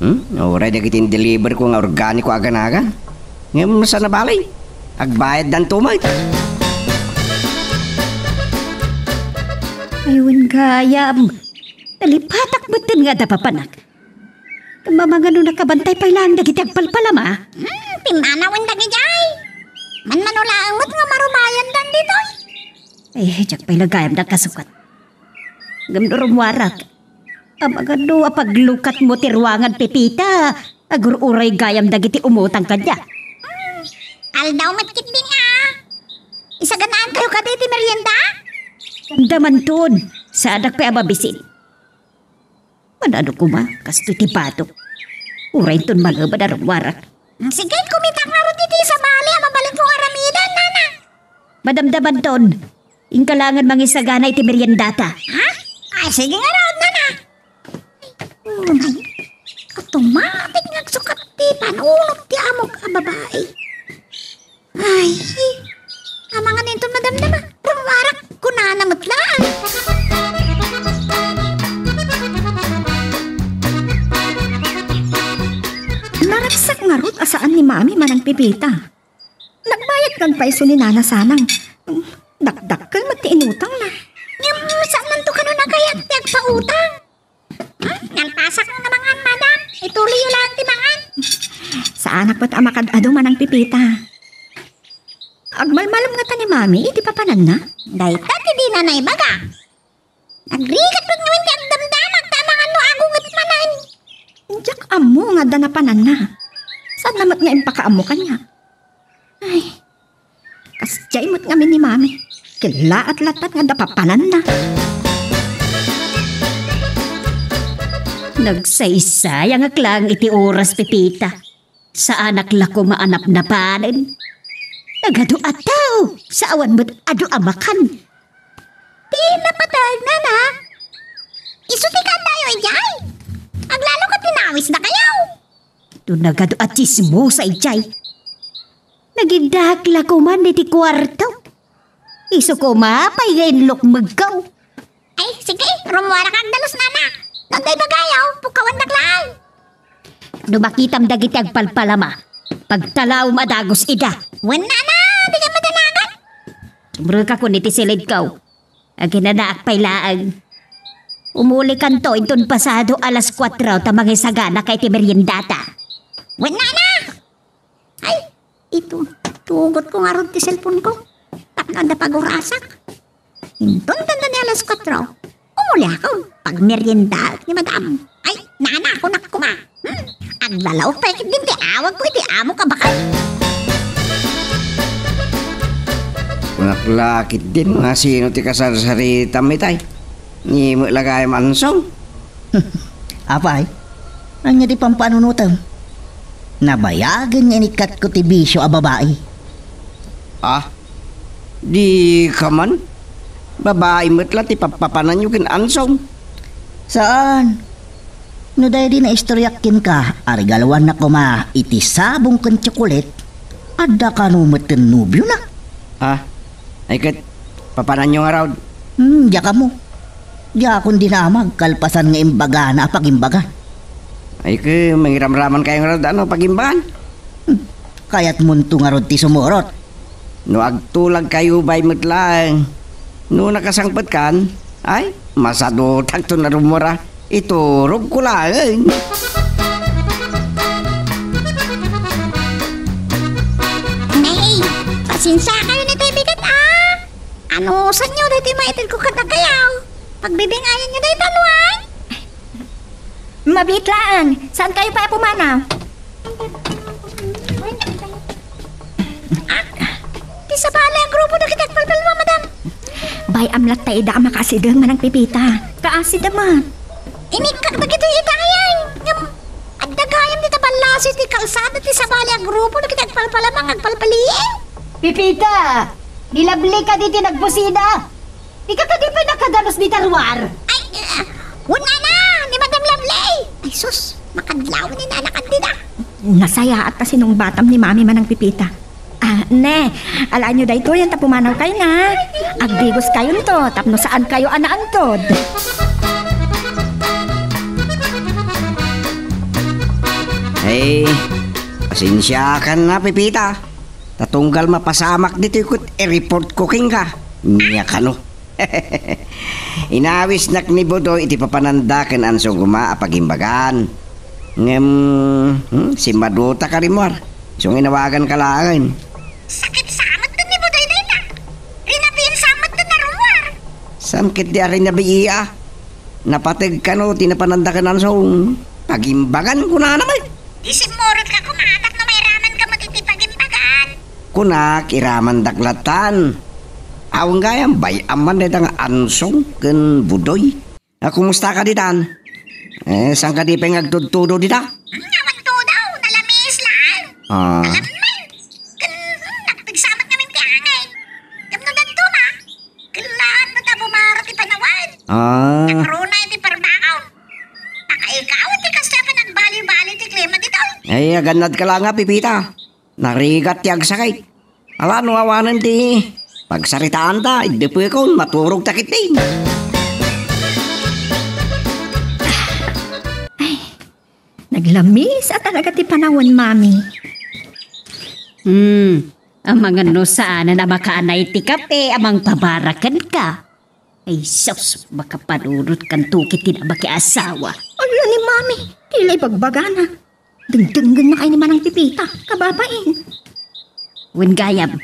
Hmm? Uray dagiti indeliver ko nga organiko a ganagan. Ngem saan a bale? Agbayaddanto met. Ay, wen gayam. Nalipatak metten nga adda papanak. Ngem amangan no nakabantay pay laeng dagiti agpalpalama? Hmm, pimmanawen dagidiay. Manmano laeng met nga marumayandan ditoy. Eh, diak pay la gayam nakasukat. Ngem no rummuarak, amangan no apaglukatmo ti ruangan, Pepita, agur-uray gayam dagiti umutang kaniak. Hmm, aldaw met ketdin a. Isaganaankayo kadi ti merienda? Damdamanton, saanak pay a mabisin. Manano koma, kastoy ti badok. Uray inton malemed a rummuarak. Sige, kumitak ngarud iti sabali a mabalinko nga aramiden, nana. Madamdamanton, inka laengen mangisagana iti meriendata. Ha? Ay, sige ngarud, nana. Umay, automatic nga agsukat ti panunot ti amok a babai. Ay, amangan inton madamdama. Rummuarak, kunana met laeng. Naragsak ngarud a saan ni Mami manang Pepita. Nagbayad kan pay isu ni Nana Sanang. Dakdakkel met ti inutangna. Ngem saannanto kano a kayat ti agpautang. Hmm? Nalpasak nga mangan, madam. Ituloyyo laeng ti mangan. Saanak met a makad-adu manang Pepita. Agmalmalem ngata ni Mami iti papananna? Dayta ti dina naibaga. Nagrigat met ngamin ti agdamdamak ta amangan no agunget manen. Diak ammo nga adda napananna. Saanna met nga impakaammo kaniak? Ay, kasdiay met ngamin ni Mami. Kellaat latta nga adda papananna. Nagsaysayangak laeng iti oras, Pepita. Saanak la koma a napnapanen. Nagadu a tao, sa awan met adu a makan. Ti napateg, nana? Isu ti kaandayo idiay? Aglalo ket inawis dakayo. Nagadu a tsismosa idiay. Nagiddaak la koman iti kuarto. Isu koma pay nga inlukmegko. Ay, sige, rummuaraka agdalus, nana. No adda ibagayo, pukkawandak laeng. No makitam dagiti agpalpalama, pagtalawem a dagus ida. Wen, nana, dika madanagan. Sumrekakon iti silidko. Aginanaak pay laeng. Umulikanto inton pasado alas kuatro ta mangisagana ka iti meriendata. Wen, nana! Ay, ito, tugotko ngarud ti cellphone-ko tapno adda pagurasak. Inton dandani alas kuatro, umuliakon, pagmeriendaek ni madam. Ay, nana, kunak koma. Hmm, aglalawag pay ketdin ti awagko iti amok a bakal. Kunak la ketdin, no asino ti kasarsaritam itay. Ni met la gayam Ansong. Apay, ania ti pampanunotem? Nabayagen nga inikkatko ti bisio a babai. Ah, di ka man? Babai met la ti pappapananyo ken Ansong? Saan. No daydi naistoryak kenka, a regaluanna koma iti sabong ken tsokolit, adda kano metten nobiona? Ah, ay ket, papananyo ngarud? Hmm, diak ammo. Diakon dinamag kalpasan nga imbagana a pagimbagan. Ay ket, mangiramraman kayo ngarud, ano, pagimbagan? Hmm, kayatmonto ngarud ti sumurot. No agtulagkayo bay met laeng. No nakasangpetkan, ay, masadutakto a rummuar. Iturogko laeng. Nay, pasensiakayon iti bigat, a. Anusanyo daytoy maitedko kadakayo? Pagbibingayanyo dayta, nuan? Mabiit laeng. Saankayo pay a pumanaw? Ah, ti sabali a grupo dagiti agpalpalama, madam. Bay-am latta ida a makaasideg, Manang Pepita. Kaasideg man. Inikkak dagitoy ita, ay, ay. Ngem, adda gayam dita ballasi ti kalsada ti sabali a grupo dagiti agpalpalama nga agpalpaliing. Pepita, ni Lovely kadi ti nagbusina. Dika kadi pay nakadalus dita ruar? Ay, ah, wen, nana, ni Madam Lovely. Ay, sus, makadlaw ni nana kandida. Nasayaat ta sinungbatam ni Mami, Manang Pepita. Ah, ne, alaenyo daytoyen ta pumanawkayo, na. Agdigoskayonto tapno saankayo a naantod. Ay, pasensiakan na, Pepita. Ta tunggal mapasamak ditoy ket i-reportko kenka. Nia kano. Inawisnak ni Budoy iti papananda ken Ansong koma a pagimbagan. Ngem, hmm, simmadutak a rimmuar. Isu nga inawaganka laeng. Sakit sa met ni Budoy dayta. Rinabiin sa met a rummuar. Saan ketdi a rinabii a? Napateg kano ti napananda ken Ansong. Pagimbagan kunana met. Di simmurotka koma tapno mairamanka met iti pagimbagan. Kunak, iramandak lattan. Awan gayam, bay-am man dayta nga Ansong ken Budoy. A, kumusta kadi tan? Eh, saan kadi pay nga agtudtudo dita? Hmm, awan tudo, nalamis laeng. Ah. Alam man. Ken, hmm, nagpigsamat ngamin ti angin. Ngem no daduma, kellaan met a bumaro ti panawen. Ah. Nakruna iti parbakom. Nakaikaw ti kasta panagbali-bali ti klima ditoy. Ay, agannadka la nga, Pepita. Narigat ti agsakit. Ala no awanen ti pagsaritaanta, iddepekon, maturogta ketdi. Ay, naglamis a talaga ti panawen, Mami. Hmm, amangan no saanen a makaanay ti kape a mangpabara kenka. Ay, sus, makapanunotkanto ketdi a makiasawa. Ala ni Mami, ti la ibagbagana. Dengdengngennakay ni Manang Pepita, kababain. Wen gayam,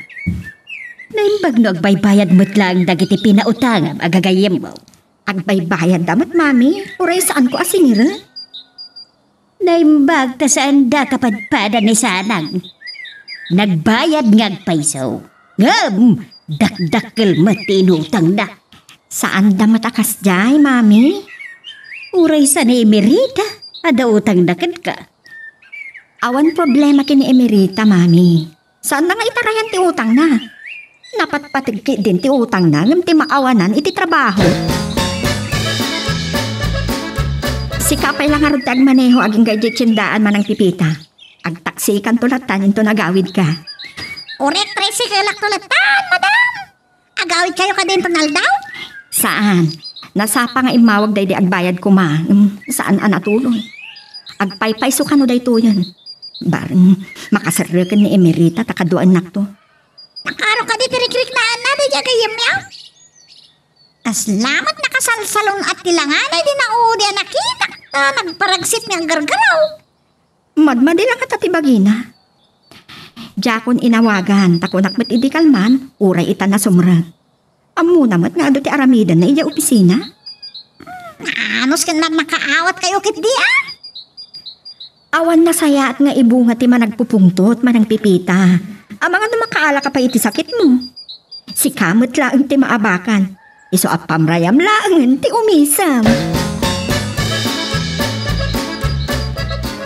naimbag no agbaybayad met laeng dagiti pinautangam a gagayyemmo. Agbaybayadda met, Mami, uray saanko a singirek. Naimbag ta saanda kapadpada ni Sanang. Nagbayad nga agpayso. Ngem, dakdakkel met ti inutangna. Saanda met a kasdiay, Mami? Uray sa ni Emerita, adda utangna kenka. Awan problema ken ni Emerita, Mami. Saanna nga itarayan ti utangna. Napatpateg ketdin ti utangna ngem ti maawanan iti trabaho. Sika pay la ngarud ti agmaneho agingga idiay tiendaan, Manang Pepita. Agtaksikanto lattan inton agawidka. Uray tricycle-akto lattan, madam. Agawidkayo kadi inton aldaw? Saan. Nasapa nga immawag daydi agbayad koma. Mm, saan a natuloy. Agpaypayso kano daytoyen. Bareng, makaserreken ni Emerita ta kaduaennakto. Nakaro kadi ti rikriknaanna daydi gayyemyo? Kasla met nakasalsalun-at ti langanay di naudi a nakitak ta nagparagsit nga aggargaraw. Madmadi la kata ti bagina. Diakon inawagan, ta kunak met idi kalman, uray ita nasumrek. Ammona met nga adu ti aramidenna idiay opisina? Anus ken makaawatkayo ketdi, a? Awan nasayaat nga ibunga ti managpupungtot, manangpipita. Amangan no makaalaka pay iti sakitmo. Sika met laeng ti maabakan. Isu a pamrayam laengen ti umisem.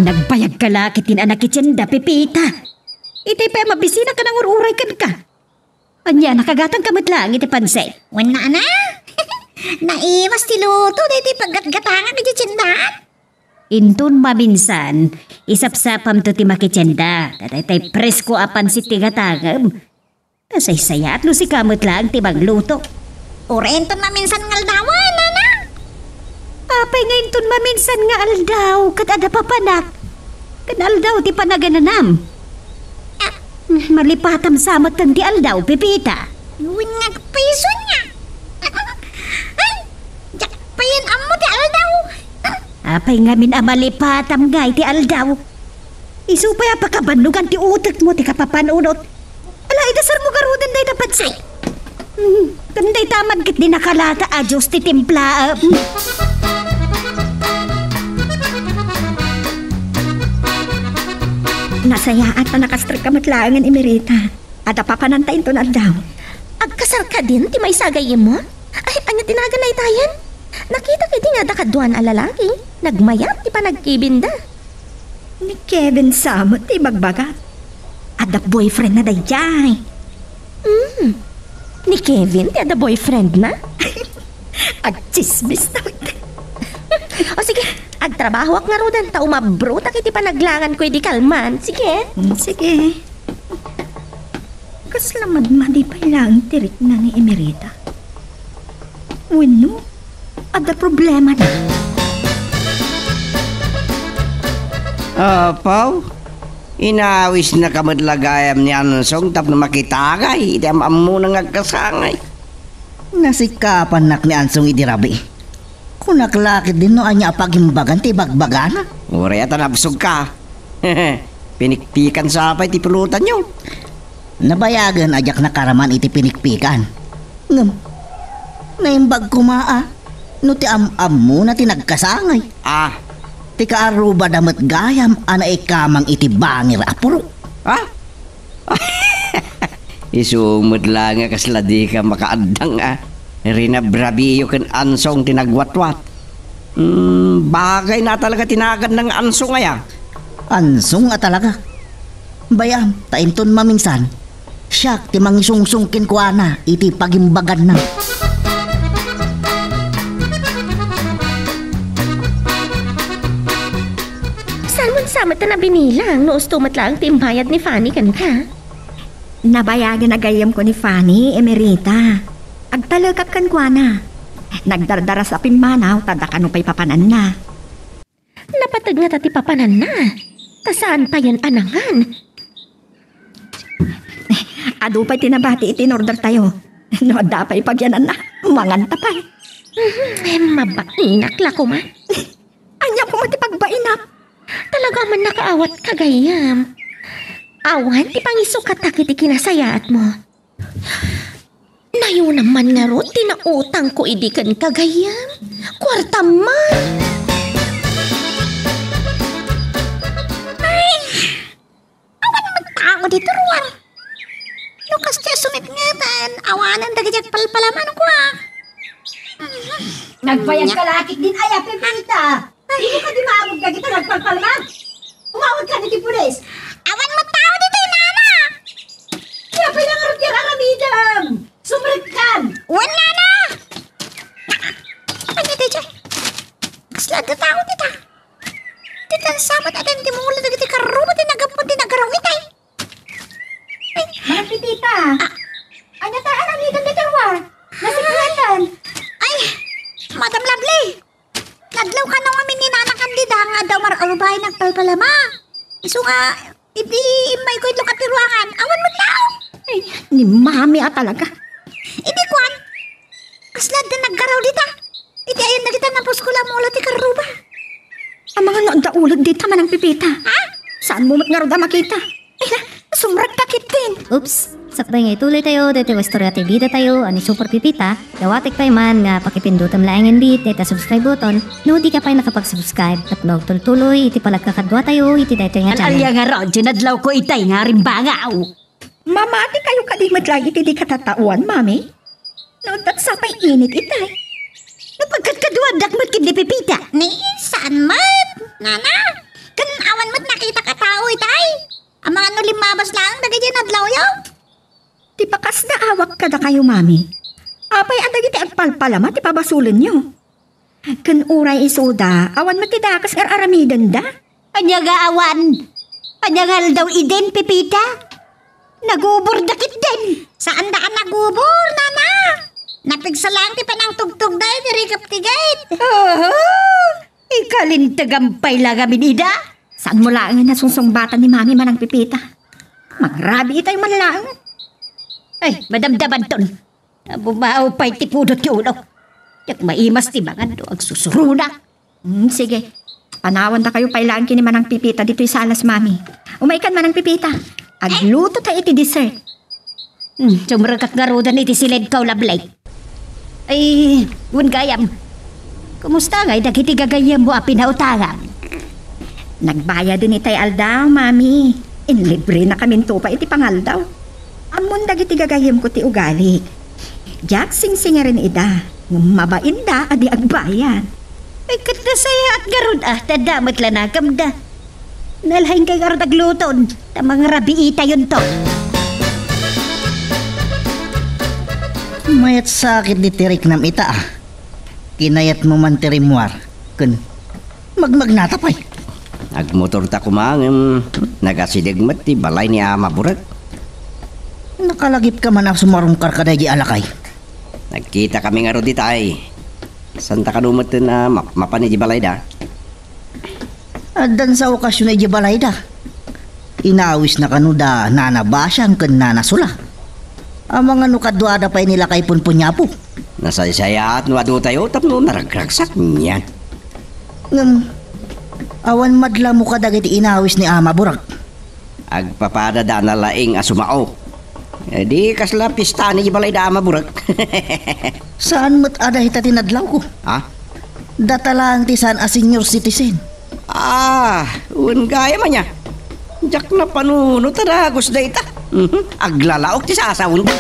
Nagbayagka la ketdin a nakitienda, Pepita. Itay pay a mabisina ken nangur-uray kenka. Ania, nakagatangka met laeng iti pansit? Wen, nana. Naiwas ti luto daytoy paggatgatangak iti tiendaan. Inton maminsan, isapsapamto ti makitienda. Ta daytoy presko a pansit ti gatangem. Nasaysayaat no sika met laeng ti mangluto. Uray inton maminsan nga aldawen, nana. Apay nga inton maminsan nga aldaw, ket adda papanak? Ken aldaw ti panagananam. Ah. Malipatam sa met ti aldaw, Pepita. Wen nga agpayso nia. Ay, diak payen ammo ti aldaw. Apay ngamin a malipatam ngay ti aldaw? Isu pay a pakabannogan ti utekmo ti kapapanunot. Ala, idasarmo garuden dayta pansit. Hmm, ken dayta man ket di nakalata a Dios ti timplaem. Nasayaat a nakastrekka met laengen, Emerita. Adda papananta inton aldaw. Agkasar kadin ti maysa a gayyemmo? Ay, ania ti nagan daytayen? Nakitak idi nga adda kaduan a lalaki. Nagmayat ti panagkibinda. Ni Kevin sa met ti ibagbagak. Adda boyfriendna daydiay. Mm. Ni Kevin ti adda boyfriendna? Agtsismis ta met. O sige, agtrabahoak ngaruden ta umabrotak iti panaglanganko idi kalman. Sige. Mm, sige. Kasla madmadi pay laeng ti rikna ni Emerita. Wenno, adda problemana. Apaw, inawisnaka met la gayam ni Ansong tapno makitagay iti am-ammona nga agkasangay. Nasikapannak ni Ansong idi rabii. Kunak la ketdin no ania a pagimbagan ti ibagbagana. Uray a ta nabsogka. Pinikpikan sa pay ti pulutanyo. Nabayagen a diak nakaraman iti pinikpikan. Ngem, naimbag koma a no ti am-ammona ti nagkasangay. Ah. Ti kaarrubada met gayam a naikamang iti bangir a purok. Ah? Isu met la nga kasla dika makaaddang a rinabrabiyo ken Ansong ti nagwatwat. Hmm, bagayna a talaga ti naganna nga Ansong aya? Ansong a talaga. Bay-am, ta inton maminsan, siak ti mangisungsong kenkuana iti pagimbaganna. Saan mo sa met a nabinilang no usto met laeng ti imbayad ni Fanny kenka? Nabayagen a gayyemko ni Fanny, Emerita. Agtalekak kenkuana. Nagdardaras a pimmanaw ta adda kano pay papananna. Napateg ngata ti papananna, ta saan payen a nangan. Adu pay ti nabati iti inordertayo. No adda pay pagyananna, manganta pay. Mhm, mabainak la koma. Ania koma ti pagbainak? Talaga man nakaawatka gayyem. Awan ti pangisukatak iti kinasayaatmo. Nayona man ngarud ti nautangko idi kenka gayyem. Kuartam man. Ay, awan met tao ditoy ruar. No kasdiay sumipngeten, awanen dagiti agpalpalamankua. Nagbayag ka la ketdin aya, Pepita. Dimo kadi maabut dagiti nagpalpalman? Umawat ka iti pulis. Awan met tao ditoy, nana. Kaya pala nga ron ti aramidem. Sumrekkan. Wen, nana. Ania daydiay? Kasla adda tao dita. Ditan sa met a dimdimula dagiti karruba ti nagap-, Bain nagpalpalama. Isu nga, idi immayko itlok ti ruangan, awan met laeng. Ay, ni Mami a talaga. Idi kuan, kasla adda naggaraw dita. Iti ayan dagita napuskol a mula ti karruba. Amangan no adda ulod dita, Manang Pipita. Ha? Saanmo met ngarud a makita? Ay, sumrekta ketdin. Oops! Sakbay nga ituloy tayo daytoy nga istorya ti bida tayo a ni Super Pipita, dawatek pay man nga pakipindutem laengen dayta subscribe button no di ka pay nakapag-subscribe tapno agtultuloy iti panagkakadua tayo iti daytoy nga channel. Al-alia ngarud, dinadlaw ko itay nga rimbangaw. Mamati kayo kadi met laeng iti di katataoan, Mami? No, adda sapay init itay. Napagkadkaduadak met ken ni Pipita. Ni, saan met, Nana? Ken awan met nakitak a tao itay. Amangan no limmabas laeng dagiti nadlawyo. Ti bakas da awak kadakayo, Mami. Apay a dagiti agpalpalama ti pabasolenyo? Ken uray isuda, awan met ti dakes nga ar-aramidenda. Ania nga awan? Ania nga aldaw idin, Pipita? Nagubor da ketdin. Saanda a nagubor, Nana. Napigsa laeng ti panangtugtogda idi rikep ti gate. Oho! Ikalintegan pay la ngamin ida? Saanmo laeng a nasungsungbatan ni Mami, Manang Pipita? Mangrabi itay man laeng. Ay, madamdamanton. Nabumao pay ti pudot ti ulo. Diak maimas ti mangan no agsusuruna. Hmm, sige. Panawandakayo pay laeng ken ni Manang Pipita ditoy salas, Mami. Umaykan, Manang Pipita. Agluto ta iti dessert. Hmm, sumrekak ngaruden iti siledko, Lovely. Ay, wen gayam. Kumusta ngay dagiti gagayyemmo a pinautangam? Nagbayaden itay aldaw, Mami. Inlibrenakaminto pay iti pangaldaw. Ammon dagiti gagayyemko ti ugali. Diak singsingaren ida, ngem mabainda a di agbayad. Ay, ket nasayaat ngarud a, ta adda met la nakamda. Nalhaen kay ngarud agluton, ta mangrabiitayonto. Mayat sakit di tiriknam ita, a. Kinayatmo man ti rimmuar, ken magmagnata pay. Agmotorta koma ngem nagasideg met ti balay ni Ama Burek. Nakalagipka man a sumarungkar kadaydi a lakay. Nagkitakami ngarud itay. Santa kano met a map-, mapan idiay balayda? Addan sa okasion idiay balayda. Inawisna kano da Nana Basiang ken Nana Sula. Amangan no kaduada pay ni lakay Punpun ni Apo. Nasaysayaat no adu tayo tapno naragragsak nian. Ngem, awan madlamo kadagiti inawis ni Ama Burek. Agpapadada na laeng a sumao. Eh, di kasla pista ni balay da Ama Burek. Saan met a dayta ti nadlawko? Ha? Data laeng ti saan a senior citizen. Ah, wen gayam ania. Diak napanunot a dagus dayta. Mhm, aglalaok ti sasaonda.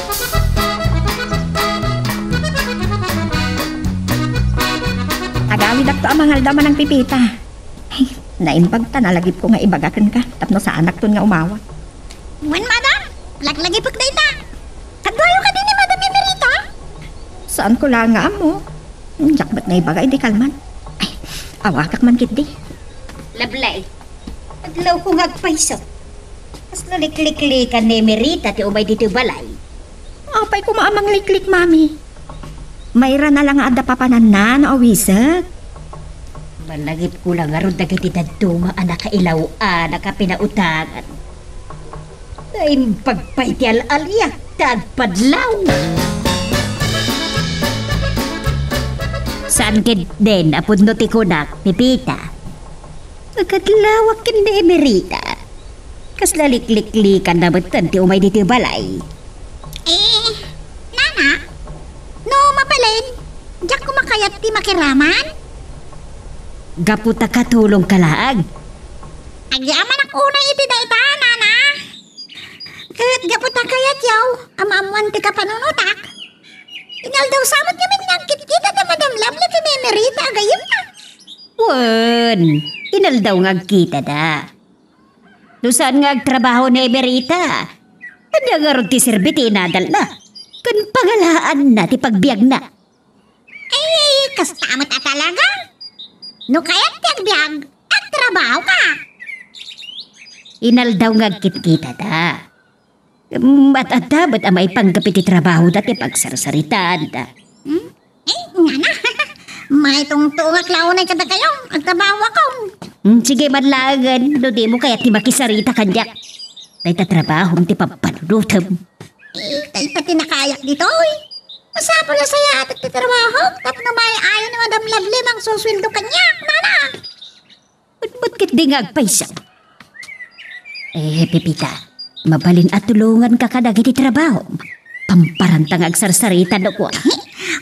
Agawidakto a mangaldaw, Manang Pipita. Ay, naimbag ta nalagipko nga ibaga kenka tapno saanakton nga umawat. Wen, madam, laglagipek dayta. Kaduayo kadi ni Madam Emerita? Saanko la nga ammo. Diak met naibaga idi kalman. Ay, awagak man ketdi. Lovely, adlawko nga agpayso. Kasla likliklikan ni Emerita ti umay ditoy balay. Apay koma a mangliklik, Mami? Mairana la nga adda papananna no awisek. Malagipko la ngarud dagiti dadduma a nakailaw-anak a pinautangan. Naimbag pay ti al-aliak ta agpadlaw. Saan ketdin a pudno ti kunak, Pipita? Agkadlawak ken ni Emerita. Kasla likliklikanna metten ti umay ditoy balay. Eh, Nana, no mabalin, diak koma kayat ti makiraman? Gapu ta katulongka laeng. Agyamanak unay iti dayta, Nana. Ket gapu ta kayatyo a maammoan ti kapanunotak, inaldaw sa met ngamin nga agkitkita da Madam Lovely ken ni Emerita a gayyemna. Wen, inaldaw nga agkitada. No saan nga agtrabaho ni Emerita, ania ngarud ti serbi ti inadalna ken pangalaanna ti pagbiagna? Ay, kasta met a talaga. No kayat ti agbiag, agtrabahoka. Inaldaw nga agkitkitada. Mat-, adda met a maipanggep iti trabahoda ti pagsarsaritaanda. Hmm? Eh, ngana. Maitungtungak la unay kadakayo. Agtrabahoakon. Hmm, sige man laengen, no dimo kayat ti makisarita kaniak. Dayta trabahom ti pampanunotem. Eh, dayta ti nakayak ditoy. Masapul a sayaat ti trabahom tapno maayo ni Madam Lovely mangsusueldo kaniak, nana. Utbot ket di nga agpayso. Eh, Pepita, mabalin a tulonganka kadagiti trabaho. Pamparanta nga agsarsarita no kua.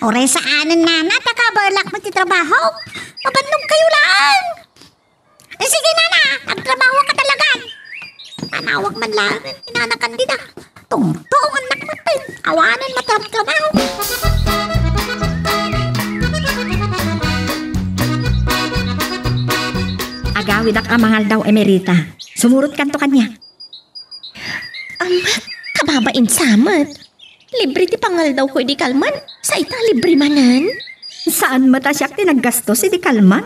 Uray saanen, nana, ta kabaelakmo ti trabaho. Mabannog kayo laeng. Eh, sige, nana, agtrabaho ka talagan. Nanawag man laeng, inana Candida. Tungtungan nakmatin. Awanen matrabtrabaho. Agawidak a mangaldaw, Emerita. Sumurot kanto kaniak. Am, kababain sa met. Libre ti pangaldawko idi kalman. Sa ita, libre manen. Saan met a siak ti naggastos idi kalman?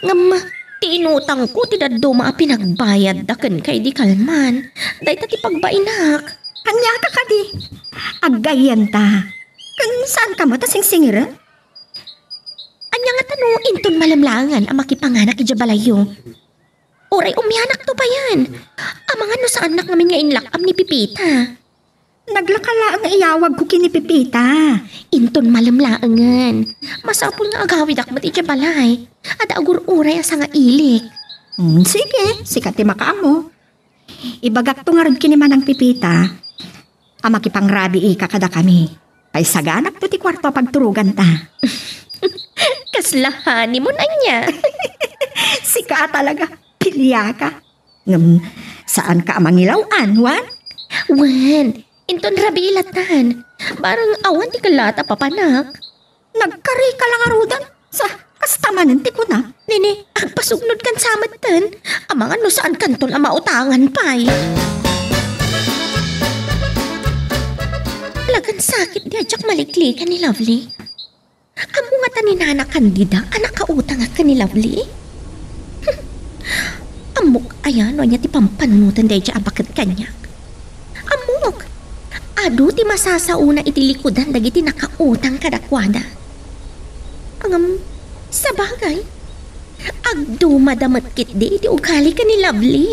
Ngem, ti inutangko ti dadduma a pinagbayadda kenka idi kalman. Dayta ti pagbainak. Ania ta kadi? Aggayyemta. Ken saanka met a singsingiren? Ania ngata no inton malem laengen a makipanganak idiay balayyo? Uray umianakto payen. Amangan no saannak ngamin nga inlak-am ni Pepita. Naglaka laeng nga iyawagko ken ni Pepita. Inton malem laengen. Masapul nga agawidak met idiay balay. Adda agur-uray a sangailik. Hmm, sige, sika ti makaammo. Ibagakto ngarud ken ni Manang Pepita a makipangrabiika kadakami. Paisaganakto ti kuarto a pagturoganta. Kasla honeymoon ania? Sika a talaga, piliaka. Ngem, saanka a mangilaw-an, wen? Wen, inton rabii latan. Barang awan ti kellat a papanak. Nagkarika la ngaruden. Sa, kasta manen ti kuna. Nini, agpasugnodkan sa metten. Amangan no saankanton a mautangan pay. Talagan sakit di a diak maliklikan ni Lovely. Ammo ngata ni Nana Candida a nakautangak ken ni Lovely? Ammok aya no ania ti pampanunotan daydiay a baket kaniak. Ammok, adu ti masasaona iti likudan dagiti nakautang kadakuada. Ngem, sabagay, agdumada met ketdi iti ugali ken ni Lovely.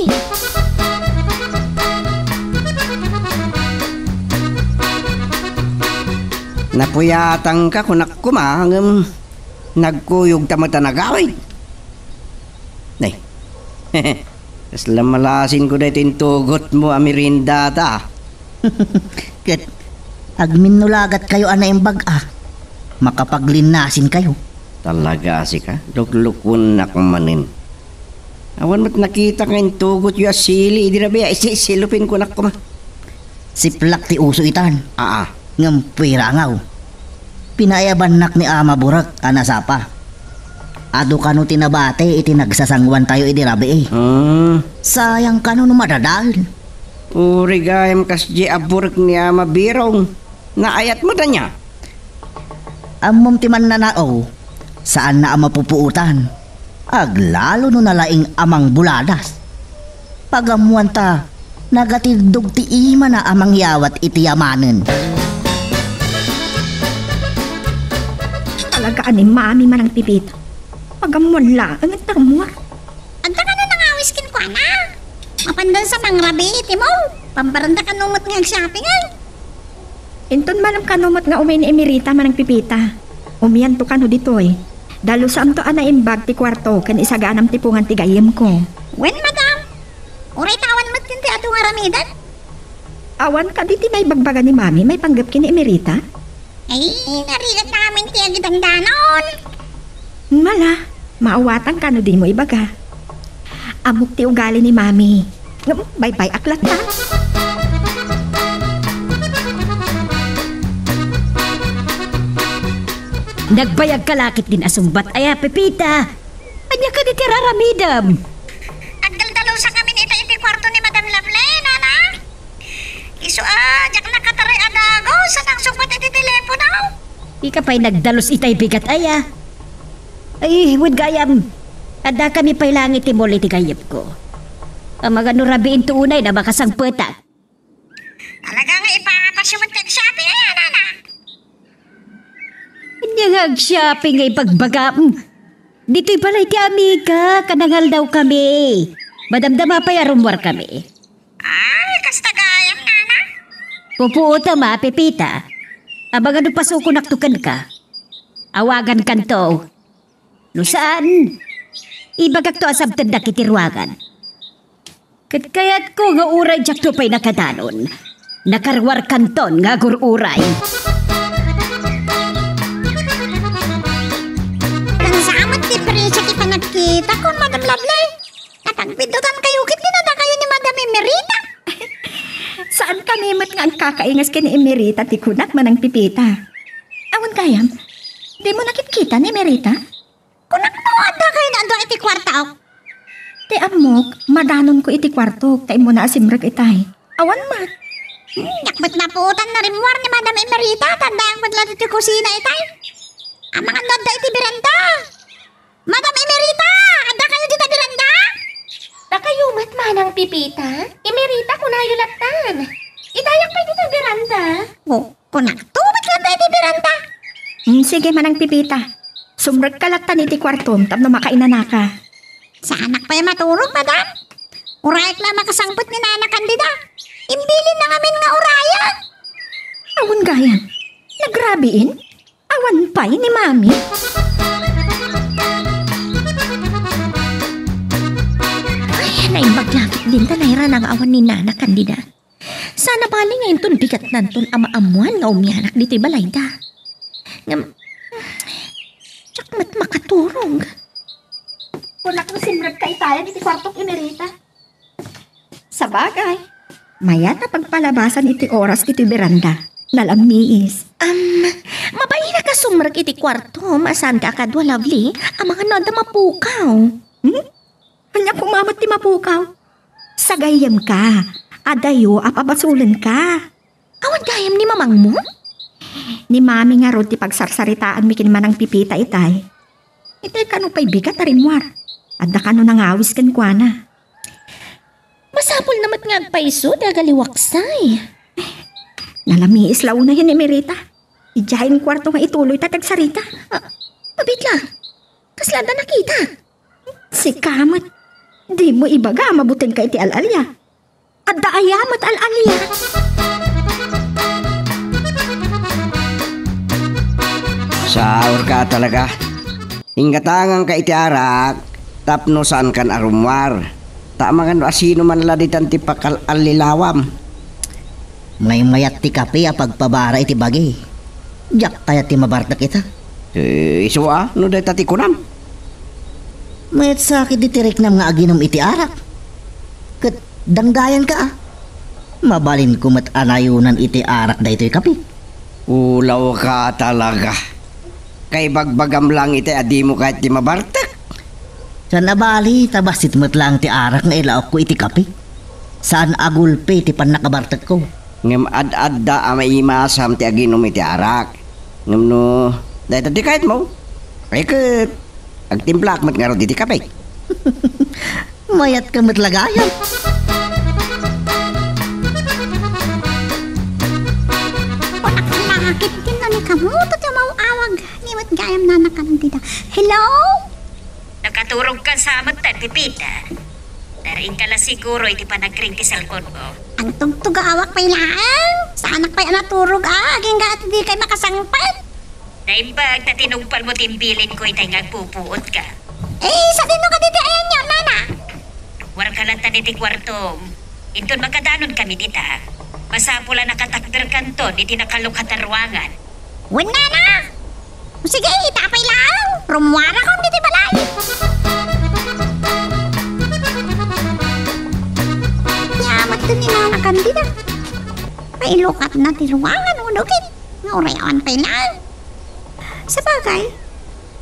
Napuyatangka, kunak koma, ngem nagkuyogta met a nagawid. Nay, kasla malasinko daytoy intugotmo a meriendata. Ket agminnulagatkayo a naimbag a, makapaglinnasinkayo. Talaga a sika, luklukuennak manen. Awan met nakitak nga intugotyo a sili idi rabii a isisilupen, kunak koma. Siplak ti uso itan. Aa. Ngem puerangaw. Pinaiyabannak ni Ama Burek a nasapa. Adu kano ti nabati iti nagsasanguantayo idi rabii. Hmm. Sayang kano no madadael. Uray gayam kasdiay a burek ni Ama Birong. Naayat met ania? Ammom ti mannanao, saanna a mapupuotan. Aglalo no nalaing a mangbuladas. Pagammoanta, nagatiddog ti imana a mangyawat iti yamanen. Talaga a ni Mami Manang Pepita. Pagammoan laeng ti rummuar. Adda kano nangawis kenkuana? Mapandan sa mangrabii iti mall. Pamparanda kano met nga ag-shopping, ay. Inton malem kano met nga umay ni Emerita Manang Pepita. Umianto kano ditoy. Dalusamto a naimbag ti kuarto ken isaganam ti pungan ti gayyemko. Wen, madam. Uray ta awan met ti adu nga aramiden. Awan kadi ti naibagbaga ni Mami maipanggep ken ni Emerita? Ay, narigat namin ti agidangdanon. Mala, maawatan ka no dimo ibaga. Ammok ti ugali ni Mami. Ngem, baybay-ak latta. Nagbayag ka lakit din a sungbat, aya, Pepita. Ania kadi ti raramidem? Agdaldalusak ngamin ita iti kuarto ni Madam Lovely, nana. Isu a, diak nakataray a dagus a nangsungbat iti telepono. Dika pay nagdalus itay bigat aya. Ay, wen gayam. Adda kami pay langit ti mall iti gayyemko. Amangan no rabiinto unay na makasangpetak. Talaga nga ipapas yung mag-shopping aya, nana. Ania nga ag-shopping nga ibagbagam? Ditoy balay ti amigak a nangaldawkami. Madamdama pay a rummuarkami. Ay, kasta gayam, nana. Pupuotam a, Pepita. Amangan no pasukonakto kenka. Awagankanto. No saan, ibagakto a sabtendak iti ruangan. Ket kayatko nga uray diakto pay nakadanon. Nakaruarkanton nga agur-uray. Nasamat ti presyo ti panagkitakon, Madam Lovely. Napagbidutan kayo ket ni nadakayo ni Madam Emerita. Saan kami met nga agkakaingas ken ni Emerita ti kunak, Manang Pipita. Awan gayam, dimo nakitkita ni Emerita? Kunak no adda kayo nga adda iti kuartaok. Ti ammok, madanonko iti kuartok, ta immuna a simrek itay. Awan met. Hmm, diak met napuotan nga rimmuar ni Madam Emerita, ta adda met latta iti kusina itay. Amangan no adda iti beranda. Madam Emerita, adda kayo dita beranda? Dakayo met, Manang Pipita? Emerita, kunayo lattan. Idayak pay dita beranda. Oh, kunakto met latta iti beranda. Hmm, sige, Manang Pipita. Sumrekka lattan iti kuartom tapno makainanaka. Saanak pay maturog, madam. Urayek la makasangpet ni Nana Candida. Imbilin na ngamin nga urayek. Awan gayam. Nagrabiin? Awan pay ni Mami? Ay, naimbag la ketdin ta nairana nga awan ni Nana Candida. Saan a bali nga inton bigatnanton a maammoan nga umianak ditoy balayda. Ngem, diak met makaturog. Kunak no simrekka itayan iti kuartok, Emerita. Sabagay, mayat a pagpalabasan iti oras iti beranda. Nalamiis. Am, mabainak a sumrek iti kuartom a saan ti a kadua, Lovely. Amangan no adda mapukaw. Hmm? Ania koma met ti mapukaw? Sagayyemka. Adayo a pabasolenka. Awan gayam ni mamangmo? Ni Mami ngarud ti pagsarsaritaanmi ken Manang Pipita itay. Itay kano pay bigat a rimmuar. Adda kano nangawis kenkuana. Masapul na met nga agpayso ti agaliwaksay. Nalamiis la unayen ni Emerita. Idiay kuarto nga ituloy ta tagsarita. Ah, abitla. Kasla adda nakita? Sika met, dimo ibaga a mabutengka iti al-alia. Adda aya met al-alia? Saurka talaga. Inggatanganka iti arak tapno saankan a rummuar. Ta amangan no asino man la ditan ti pakal-allilawam. Maymayat ti kape a pagpabara iti bagi. Diak kayat ti mabartek ita. Eh, isu a, no dayta ti kunam. Mayat sakit ti riknam nga aginom iti arak. Ket dangdayanka a. Mabalinko met a nayonan iti arak daytoy kape. Ulawka talaga. Kaibagbagam lang iti a dimo kayat ti mabartek. Saan a bali, ta bassit met lang ti arak nga ilaokko iti kape. Saan a gulpi ti pannakabartekko. Ngem ad-adda a maimasam ti aginom iti arak. Ngem no dayta ti kayatmo, ay ket agtimplaak met ngarud iti kape. Mayatka met la gayam. Kunak la ketdin a ni kamoto ti umaw-awag. Ni met gayam, Nana Candida. Hello? Nakaturogka sa met, Pipita. Nariingka la siguro iti panagring ti cellphone mo. Agtugtugawak pay laeng. Saanak pay a naturog a, agingga ti dikay makasangpet. Naimbag ta tinungpalmo ti imbilinko itay nga agpupuotka. Eh, sadino kadi ti ayanyo, nana? Warka lantan iti kuartom. Inton makadanon kami dita, masapul a nakatakderkanton iti nakalukat a ruangan. Wen, nana! O sige, ita pay laeng. Rummuarakon diti balay. Nia met ni Nana Candida. Mailukatna ti ruangan, uno ket nga urayawan pay laeng. Sabagay,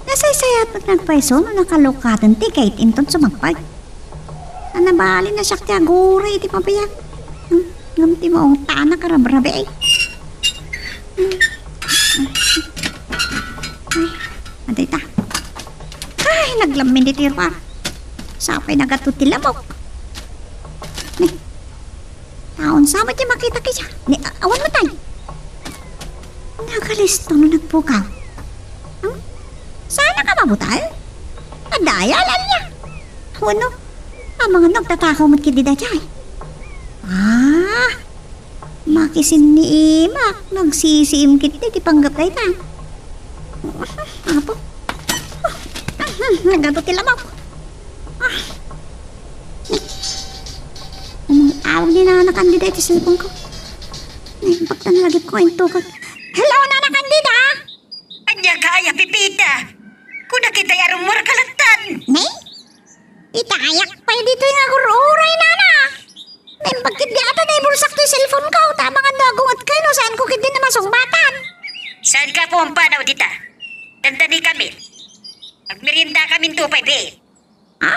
nasaysayat met nagpayso no nakalukaten ti gate inton sumagpag. Nabali na siak ti aguray iti pabiag. Hmm, ngem ti maungtana karabrabi ay. Hmm. Ay, adayta. Ay, naglammin ti tiruar. Sapay nagatud ti lamok. Ni, taon sa met ti makita kisa. Ni, a-, awan met ay. Nagalisto no nagpukaw. Hmm? Saan ka mabutal? Adda aya, Lalia? Wenno, amangan no agtatakaw met ketdi daydiay. Ah, makisin ni Imak, nagsisiim ketdi ti panggep dayta. Apo. Nagadu ti lamok. Ah. Umang awag ni Nana Candida iti cellphone ko. Naimbag ta nalagipko nga intukod. Hello, Nana Candida! Ania ka aya, Pepita? Kuna ketdi a rummuarka lattan. Ne? Itayak pay ditoy nga agur-uray, Nana. Naimbag ketdi a ta naibulsak toy cellphone ko, ta amangan no agunget kayo no saanko ketdi a masungbatan. Saanka pumampanaw dita? Dandanikami. Agmeriendakaminto pay, be. Ha?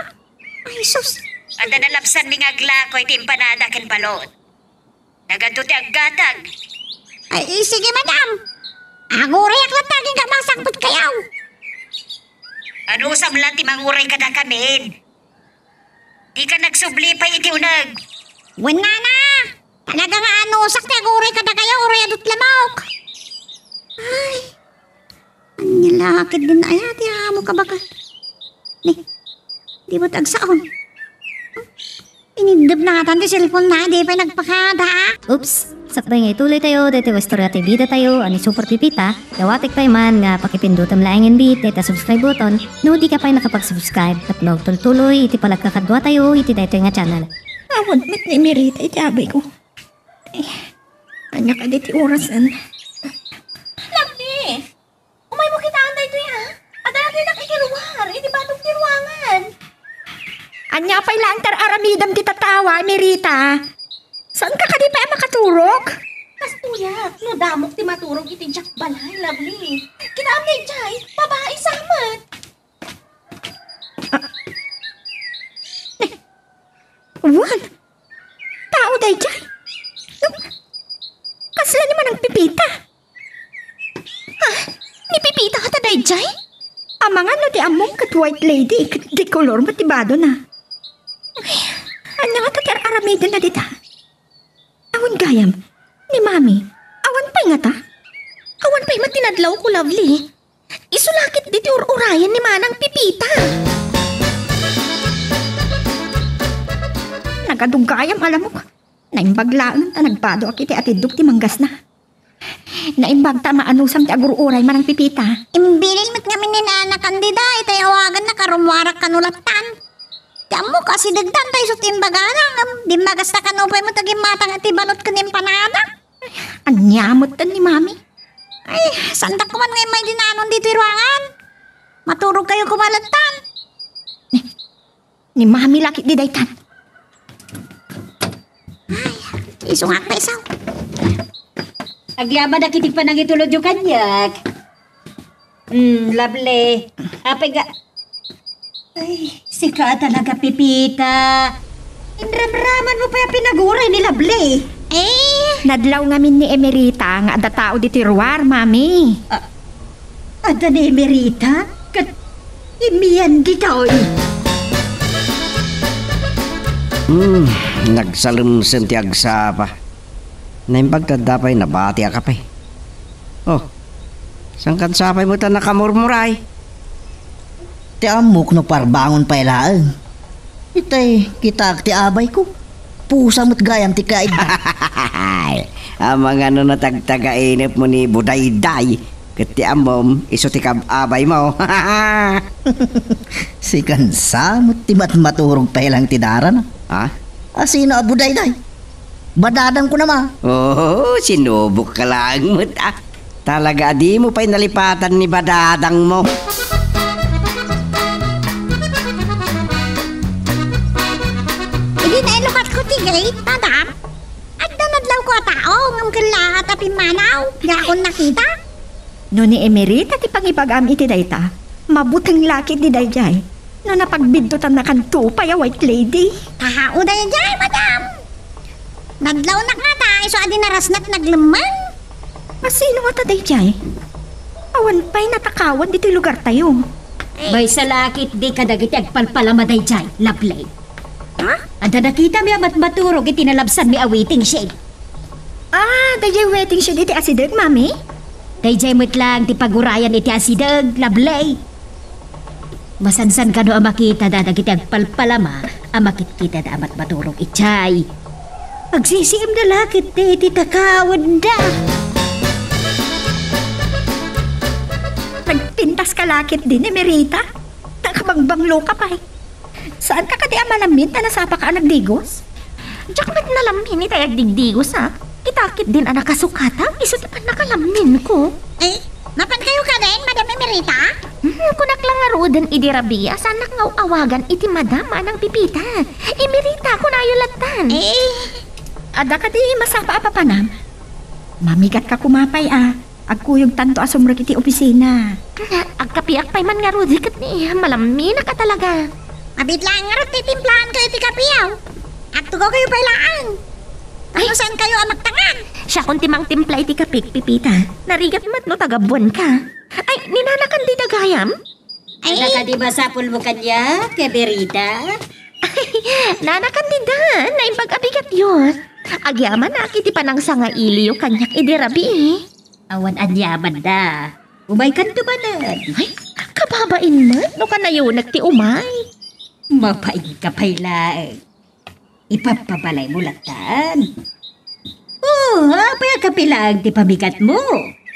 Ay, sus. Adda nalabsanmi nga aglako iti empanada ken balot. Nagadu ti aggatag. Ay, sige, madam. Agurayak latta agingga masangpet kayo. Anusam laeng ti manguray kadakamin. Dika nagsubli pay iti uneg. Wen, Nana. Talaga nga anusak ti aguray kadakayo, uray adu ti lamok. Ay. Ania la ketdin aya ti amok a bakal? Ni, di met agsao. Iniddep natan ti cellphone na, di pay nagpakada. Oops! Sakbay nga ituloy tayo daytoy a istorya ti bida tayo a ni Super Pepita, dawatek pay man nga pakipindutem laengen bi dayta subscribe button no di ka pay nakapag-subscribe tapno agtultuloy iti panagkakadua tayo iti daytoy nga channel. Awan met ni Emerita iti abay ko. Eh, ania kadi ti orasen? Lovely! Umaymo kitaen daytoy, a? Adda dayta iti ruar, iti batok ti ruangan. Ania pay laeng ti ar-aramidem ti tattao, Emerita? Saanka kadi pay a makaturog? Kastoyak, no damok ti maturog iti diak balay, Lovely. Kitaem daydiay, babai sa met. Ah. Wen, tao daydiay. No, kasla ni Manang Pepita? Ah, ni Pepita ngata daydiay? Amangan no ti ammom ket white lady, ket di kolor met ti badona. Ay, ania ngata ti ar-aramidenna dita? Awan gayam, ni Mami, awan pay ngata? Awan pay met ti nadlawko, Lovely. Isu la ketdi ti ur-urayan ni Manang Pepita. Nagadu gayam a lamok. Naimbag laeng ta nagbadoak iti atiddok ti manggasna. Naimbag ta maanusam ti agur-uray, Manang Pepita. Imbilin met ngamin ni Nana Candida, itay awagannak a rummuarak kano lattan. Ti ammok, asidegdan ta isu ti imbagana, ngem dimmagasta kano pay met a gimmatang iti balot ken empanada. Ania metten ni Mami? Ay, saandak koma nga immay dinanon ditoy ruangan. Maturog kayo koma lattan. Ni Mami la ketdi daytan. Ay, isu nga paisaw. Agyamanak iti panangitulodyo kaniak. Hmm, Lovely. Apay nga, ay, sika talaga, Pepita. Inramramanmo pay a pinaguray ni Lovely. Eh? Nadlaw ngamin ni Emerita nga adda tao ditoy ruar, Mami. Ah, adda ni Emerita? Ket imian ditoy. Hmm, nagsalemsem ti agsapa. Naimbag ta adda pay nabati a kape. Oh, saan kad sapay met a nakamurmuray? Ti ammok no parbangon pay laeng. Itay, kitaak ti abayko. Pusa met gayam ti kaidda. Amangan no natagtagainepmo ni Budayday. Ket ti ammom, isu ti kab-abaymo. Sikan sa met ti matmaturog pay laeng ti darana. Ha? Asino a Budayday? Badadangko na ma. Oh, sinubok ka laeng met, ah. Talaga a dimo pay nalipatan ni badadangmo. Idi nailukatko ti gate, madam, adda nadlawko a tao ngem kellaat a pimmanaw. Diakon nakita. No ni Emerita ti pangibagam iti dayta, mabuteng la ketdi daydiay no napagbiddutannakanto pay a white lady. Tao daydiay, madam. Nadlawnak ngata isu a dinarasnak naglemmeng. Asino ngata daydiay? Awan pay natakawan ditoy lugartayo. Maysa la ketdi kadagiti agpalpalama daydiay, Lovely. Ha? Adda nakitami a matmaturog iti nalabsanmi a waiting shed. Ah, daydiay waiting shed iti asideg, Mami? Daydiay met laeng ti pagurayan iti asideg, Lovely. Masansan kano a makita da dagiti agpalpalama a makitkitada a matmaturog idiay. Agsisiimda la ketdi iti takawenda. Nagpintas ka la ketdi, Emerita? Nakabangbanglo ka pay. Saan ka kadi a malamin ta nasapa ka a nagdigos? Diak met nalamin itay agdigdigos, a. Kita ketdin a nakasukatak, isu ti pannakalaminko. Eh, mapan kayo kadin, Madam Emerita? Hmm, kunak la ngaruden idi rabii a saannak nga aw-awagan iti madam a nang Pipita. Emerita, kunayo lattan. Eh. Adda kadi masapa a papanam? Mamigat ka koma pay, a. Agkuyogtanto a sumrek iti opisina. Agkapiak pay man ngarud ket ni malaminak a talaga. Abit laeng ngarud ti timplaankayo iti kapiyo. Agtugaw kayo pay laeng. Ay. Tapno saan kayo a magtangan? Siakon ti mangtimpla iti kapik, Pipita. Narigat met no tagabuan ka. Ay, ni Nana Candida gayam? Ay. Adda kadi masapulmo kaniak, Emerita? Nana Candida, naimbag a bigatyo. Agyamanak iti panangsangailiyo kaniak idi rabii. Awan anyamanda. Umaykanto manen. Ay, kababain met no kanayonak ti umay. Mapainka pay laeng. Ipabpabalaymo lattan. Oh, apay a kapilaeng ti pamigatmo?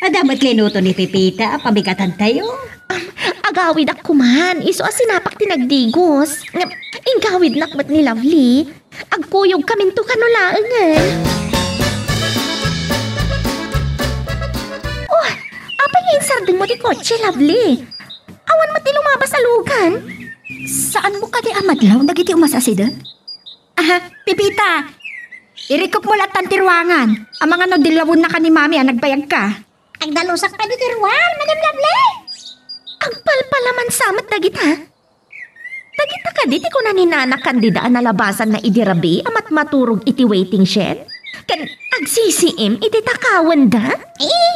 Adda met linuto ni Pipita a pamigatantayo. Am, agawidak koman, isu a sinapak ti nagdigos. Ngem, inggawidnak met ni Lovely. Agkuyogkaminto kano laengen. Oh, apay nga insardengmo ti kotse, Lovely? Awan met ti lumabas a lugan? Saanmo kadi a madlaw dagiti umas-asiden? Aha, Pipita! Irikupmo lattan ti ruangan. Amangan no dillawennaka ni Mami a nagbayagka. Agdalusak pay ditoy ruar, Madam Lovely. Agpalpalaman sa met dagita. Dagita kadi ti kuna ni Nana Candida a nalabasanna idi rabii a matmaturog iti waiting shed? Ken agsisiim iti takawenda? Eh,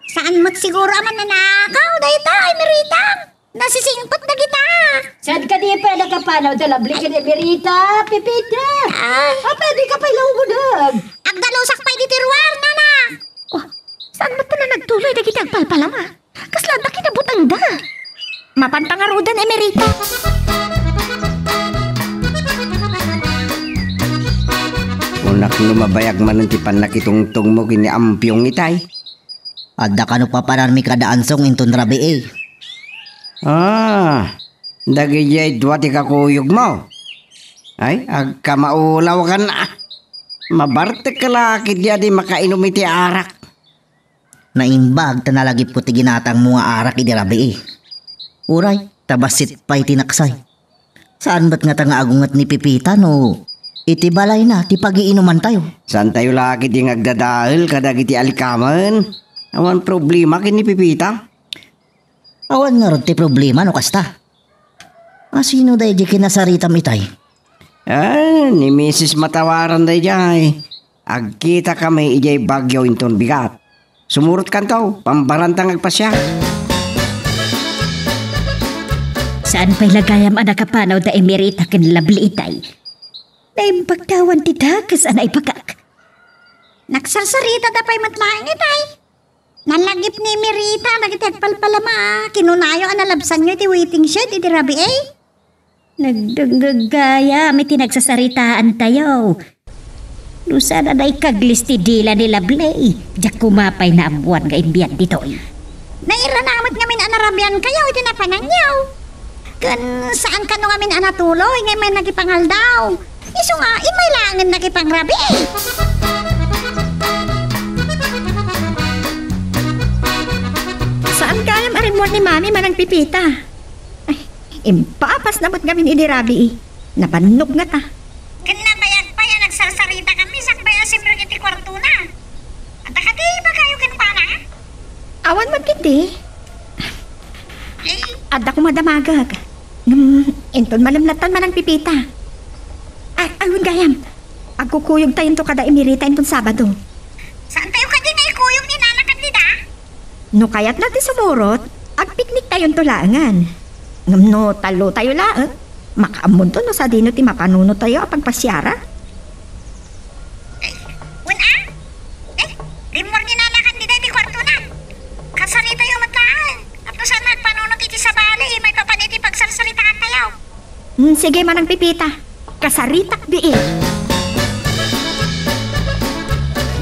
saan met siguro a mannanakaw dayta, Emerita? Nasisingpet dagita. Saan kadi pay a nakapanaw da Lovely ken Emerita, Pipita? Ah. Apay, dika pay la umudag? Agdalusak pay ditoy ruar, Nana. Oh, saan met a nagtuloy dagiti agpalpalama? Kasla adda kinabutangda. Mapanta ngaruden, Emerita. Kunak no mabayag manen ti pannakitungtongmo ken ni Ampiong itay. Adda kano papanarmi kada Ansong inton rabii? Ah, dagidiay dua ti kakuyogmo. Ay, agkamaulaw kan, ah. Mabartek ka la ketdi a di makainom iti arak. Naimbag ta nalagipko ti ginatangmo nga arak idi rabii. Uray, ta bassit pay ti naksay. Saan met ngata nga agunget ni Pipita no iti balayna ti pagiinumantayo? Saantayo la ketdi nga agdadael kadagiti alikamen? Awan problema ken ni Pipita? Awan ngarud ti problema no kasta. Asino daydi kinasaritam itay? Ah, ni Misis Matawaran daydiay. Agkitakami idiay Baguio inton bigat. Sumurotkanto, pambaranta nga agpasiar. Saan pay la gayam a nakapanaw da Emerita ken Lovely itay? Naimbag da awan ti dakes a naibagak. Nagsarsarita da pay met laeng itay. Nalagip ni Emerita dagiti agpalpalama. Kinunayo a nalabsanyo iti waiting shed idi rabii. Nagdengngeg gayam iti nagsasaritaantayo. No saan a naikaglis ti dila ni Lovely, diak koma pay naammoan nga imbiag ditoy. Nairana met ngamin a narabiankayo iti napananyo. Ken saan kano ngamin a natuloy nga immay nakipangaldaw. Isu nga, immay laengen nakipangrabii. Saan gayam a rimmuar ni Mami manang Pipita? Ay, impapasna met ngamin idi rabii. Nabannog ngata. Ken nabayag pay a nagsarsaritakamin sakbay a simrek iti kuartona. Adda kadi ibagayo kenkuana? Awan met ketdi. Eh? Adda koma damagek. Ngem, inton malem lattan manang Pipita. Ay, ay, wen gayam. Agkukuyogtayonto kada Emerita inton Sabado. Saantayo kadi nga ikuyog ni Nana Candida? No kayatna ti sumurot, agpikniktayonto laengen. Ngem no tallotayo laeng, makaammonto no sadino ti mapanunotayo a pagpasiara. Eh, wen a? Eh, rimmuar ni Nana Candida iti kuartona. Kasaritayo met laeng. Tapno saan nga agpanunot iti sabali, maipapan iti pagsar- Hmm, sige, Manang Pipita. Kasaritak diit.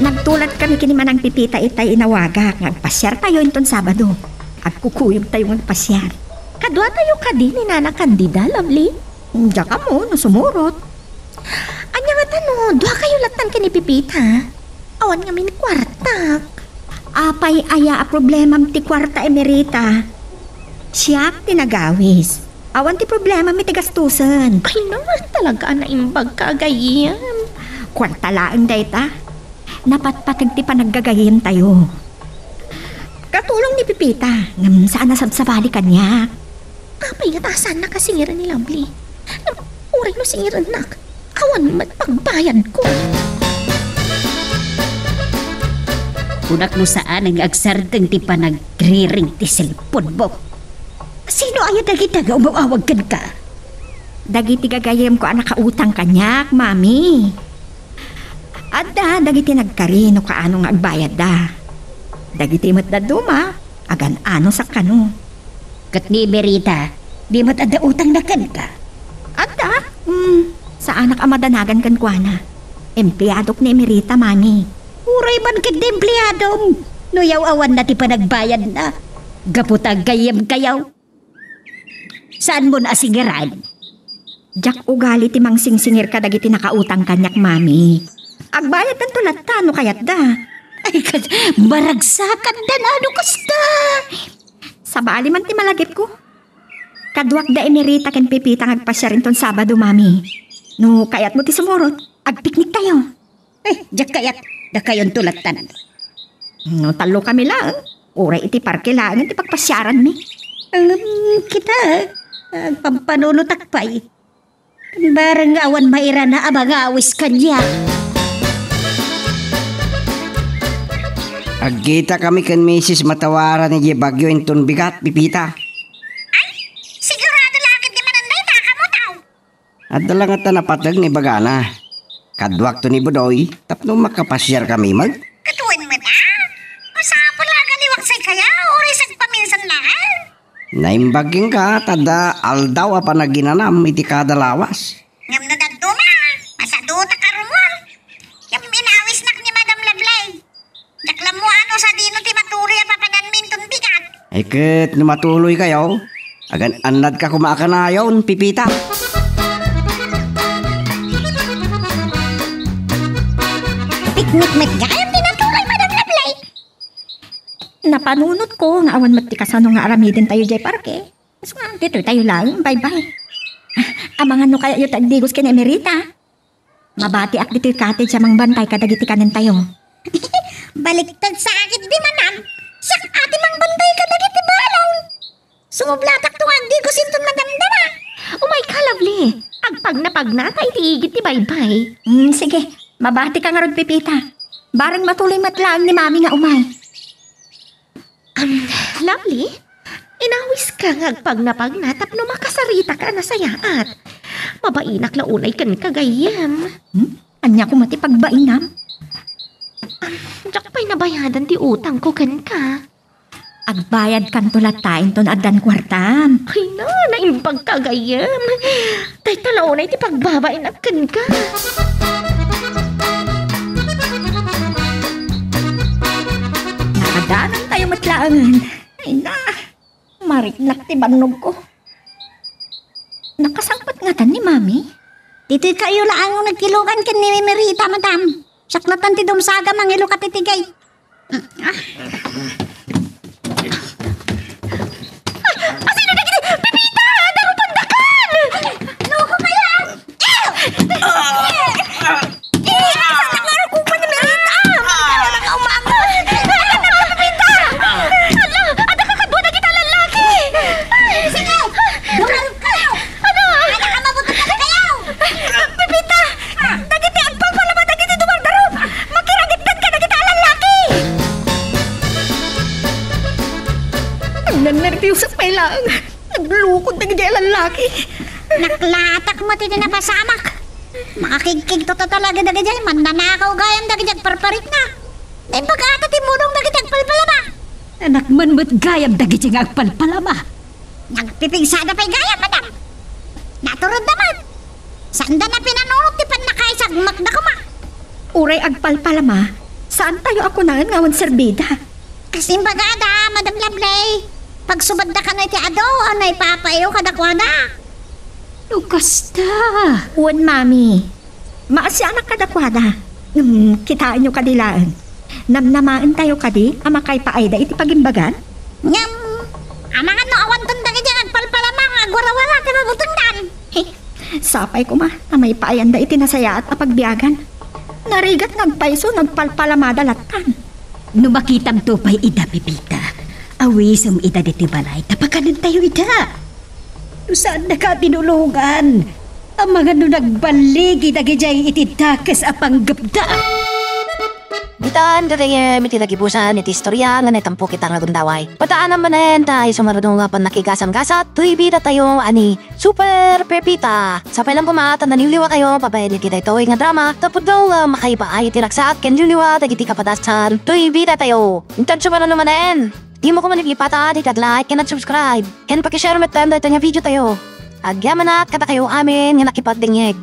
Nagtulat kami ken ni Manang Pipita itay inawagak nga agpasiartayo inton Sabado. Agkukuyogtayo nga agpasiar. Kaduatayo kadi ni Nana Candida, Lovely? Diak ammo no sumurot. Ania ngata no duakayo lattan ken ni Pipita? Awan ngamin kuartak. Apay aya a problemam ti kuarta, Emerita? Siak ti nagawis. Awan ti problemam iti gastusen. Ay na, talaga a naimbagka a gayyem. Kuarta laeng dayta. Napatpateg ti panaggagayyemtayo. Katulong ni Pipita, ngem saan a sabsabali kaniak. Apay ngata a saannak a singiren ni Lovely? Ngem uray no singirennak, awan met pagbayadko. Kunak no saan nga agsardeng ti panagriring ti cellphone-mo. Sino aya dagita nga umaw-awag kenka? Dagiti gagayyemko a nakautang kaniak, Mami. Adda dagiti nagkari no kaano nga agbayadda. Dagiti met dadduma, agan-ano sa kano. Ket ni Emerita, di met adda utangna kenka? Adda? Hmm, saanak a madanagan kenkuana. Empleadok ni Emerita, Mami. Uray man ketdi empleadom, no yaw-awanna ti panagbayadna. Gapu ta aggayyemkayo. Saanmon a singiran? Diak ugali ti mangsingsingir kadagiti nakautang kaniak, Mami. Agbayaddanto latta no kayatda. Ay, ket maragsakandan a no kasta. Sabali man ti malagipko. Kaduak da Emerita ken Pepita nga agpasiar inton Sabado, Mami. No kayatmo ti sumurot, agpikniktayo. Eh, diak kayat, dakayonto lattan. No, tallokami laeng. Uray iti parke laeng ti pagpasiaranmi. Ngem kita, agpampanunotak pay. Bareng nga awan mairana a mangawis kaniak. Agkitakami ken Misis Matawaran idiay Baguio inton bigat, Pepita. Ay, sigurado la ketdi manen dayta, kamo tao. Adda la ngata napateg nga ibagana. Kaduakto ni Budoy tapno makapasiarkami met. Ket wen met a? Masapul a agaliwak say kaya, uray sagpaminsan laeng. Naimbag kenka ta adda aldaw a panaginanam iti kada lawas. Ngem no dadduma, masadutak a Romuald. Ngem inawisnak ni Madam Lovely. Diak la ammo no sadino ti matuloy a papananmi inton bigat. Ay ket no matuloykayo, agan-annadka koma a kanayon, Pepita. Piknik met gayam ti natuloy, Madam Lovely. Napanunotko nga awan met ti kasano nga aramidentayo diay parke. Isu nga, ditoytayo laeng, baybay. Amangan no kayatyo ti agdigos ken Emerita. Mabatiak ditoy cottage a mangbantay kadagiti kanentayo. Baliktad sa akin di manam. Siak a ti mangbantay kadagiti balon. Sumublatakto nga agdigos inton madamdama. Umay ka, Lovely. Agpagnapagnata iti igid ti baybay. Hmm, sige. Mabatika ngarud, Pepita. Bareng matuloy met laeng ni Mami nga umay. Am, Lovely, inawiska nga agpagnapagna tapno makasaritak a nasayaat. Mabainak la unay kenka, gayyem. Hmm? Ania koma ti pagbainam? Am, diak pay nabayadan ti utangko kenka. Agbayadkanto latta inton addan kuartam. Ay na, naimbagka, gayyem. Dayta la unay ti pagbabainak kenka. Nakadanontayo met laengen. Ay na, mariknak ti bannogko. Nakasangpet ngatan ni Mami? Ditoykayo laeng nagkilokan ken ni Merita, madam. Siak latan ti dumsaga mangiloka iti gate. Asino dagiti? Pepita! Darupan dakan! Nuko kaya! Ew! Eh, saan nga rukupan ni Merita? Ano na ka umangon? Ano na ka, Pepita? Ala, adda ka kadua dagiti lallaki! Sige! Dumarup kayo! Ano? Ano ka mabuti ka kayo? Pepita! Dagiti agpalpalama dagiti dumardarup! Makiragitdan ka dagiti a lallaki! Agnanerbiosek pay laeng. Naglukod dagiti a lallaki. Naklatak met iti napasamak. Makakigkigto talaga dagiti mannanakaw gayam dagiti agparparikna. Naimbag ata ti mulong dagiti agpalpalama. Anak man met gayam dagiti nga agpalpalama. Nagpipigsada pay gayam, madam. Naturodda met. Saanda a pinanunot ti pannakaisagmakda koma. Uray agpalpalama, saantayo a kunaen nga awan serbida. Kas imbagada, Madam Lovely, pagsubadda kano iti adu a naipapaayo kadakuada. No kasta. Wen, Mami. Maasianak kadakuada. Ngem, kitaenyo kadi laeng. Namnamaentayo kadi a makaipaayda iti pagimbagan? Ngem, amangan no awanton dagiti agpalpalama nga agwarawara ti mabutengdan. Sapay koma a maipaayanda iti nasayaat a pagbiagan. Narigat nga agpayso no agpalpalamada lattan. No makitamto pay ida, Pepita, awisem ida ditoy balay ta pakanentayo ida. No saandaka a tinulongan, amangan no nagballigi dagidiay iti dakes a panggepda. Ditan gagayyem iti nagibusan iti istoria nga naitampok ita nga gundaway. Pataanam manen ta isu ngarud nga pannakigasam-gasat toy bidatayo a ni Super Pepita. Sapay lang koma ta naliwliwatayo babaen iti daytoy nga drama tapno nga makaipaay iti ragsak ken liwliwa dagiti kapadasan toy bidatayo. Intan sumaruno manen, dimo koma lipata ti nag-like ken nag-subscribe ken paki-share metten daytoy nga videotayo. Agyamanak kadakayo amin nga nakipagdengngeg.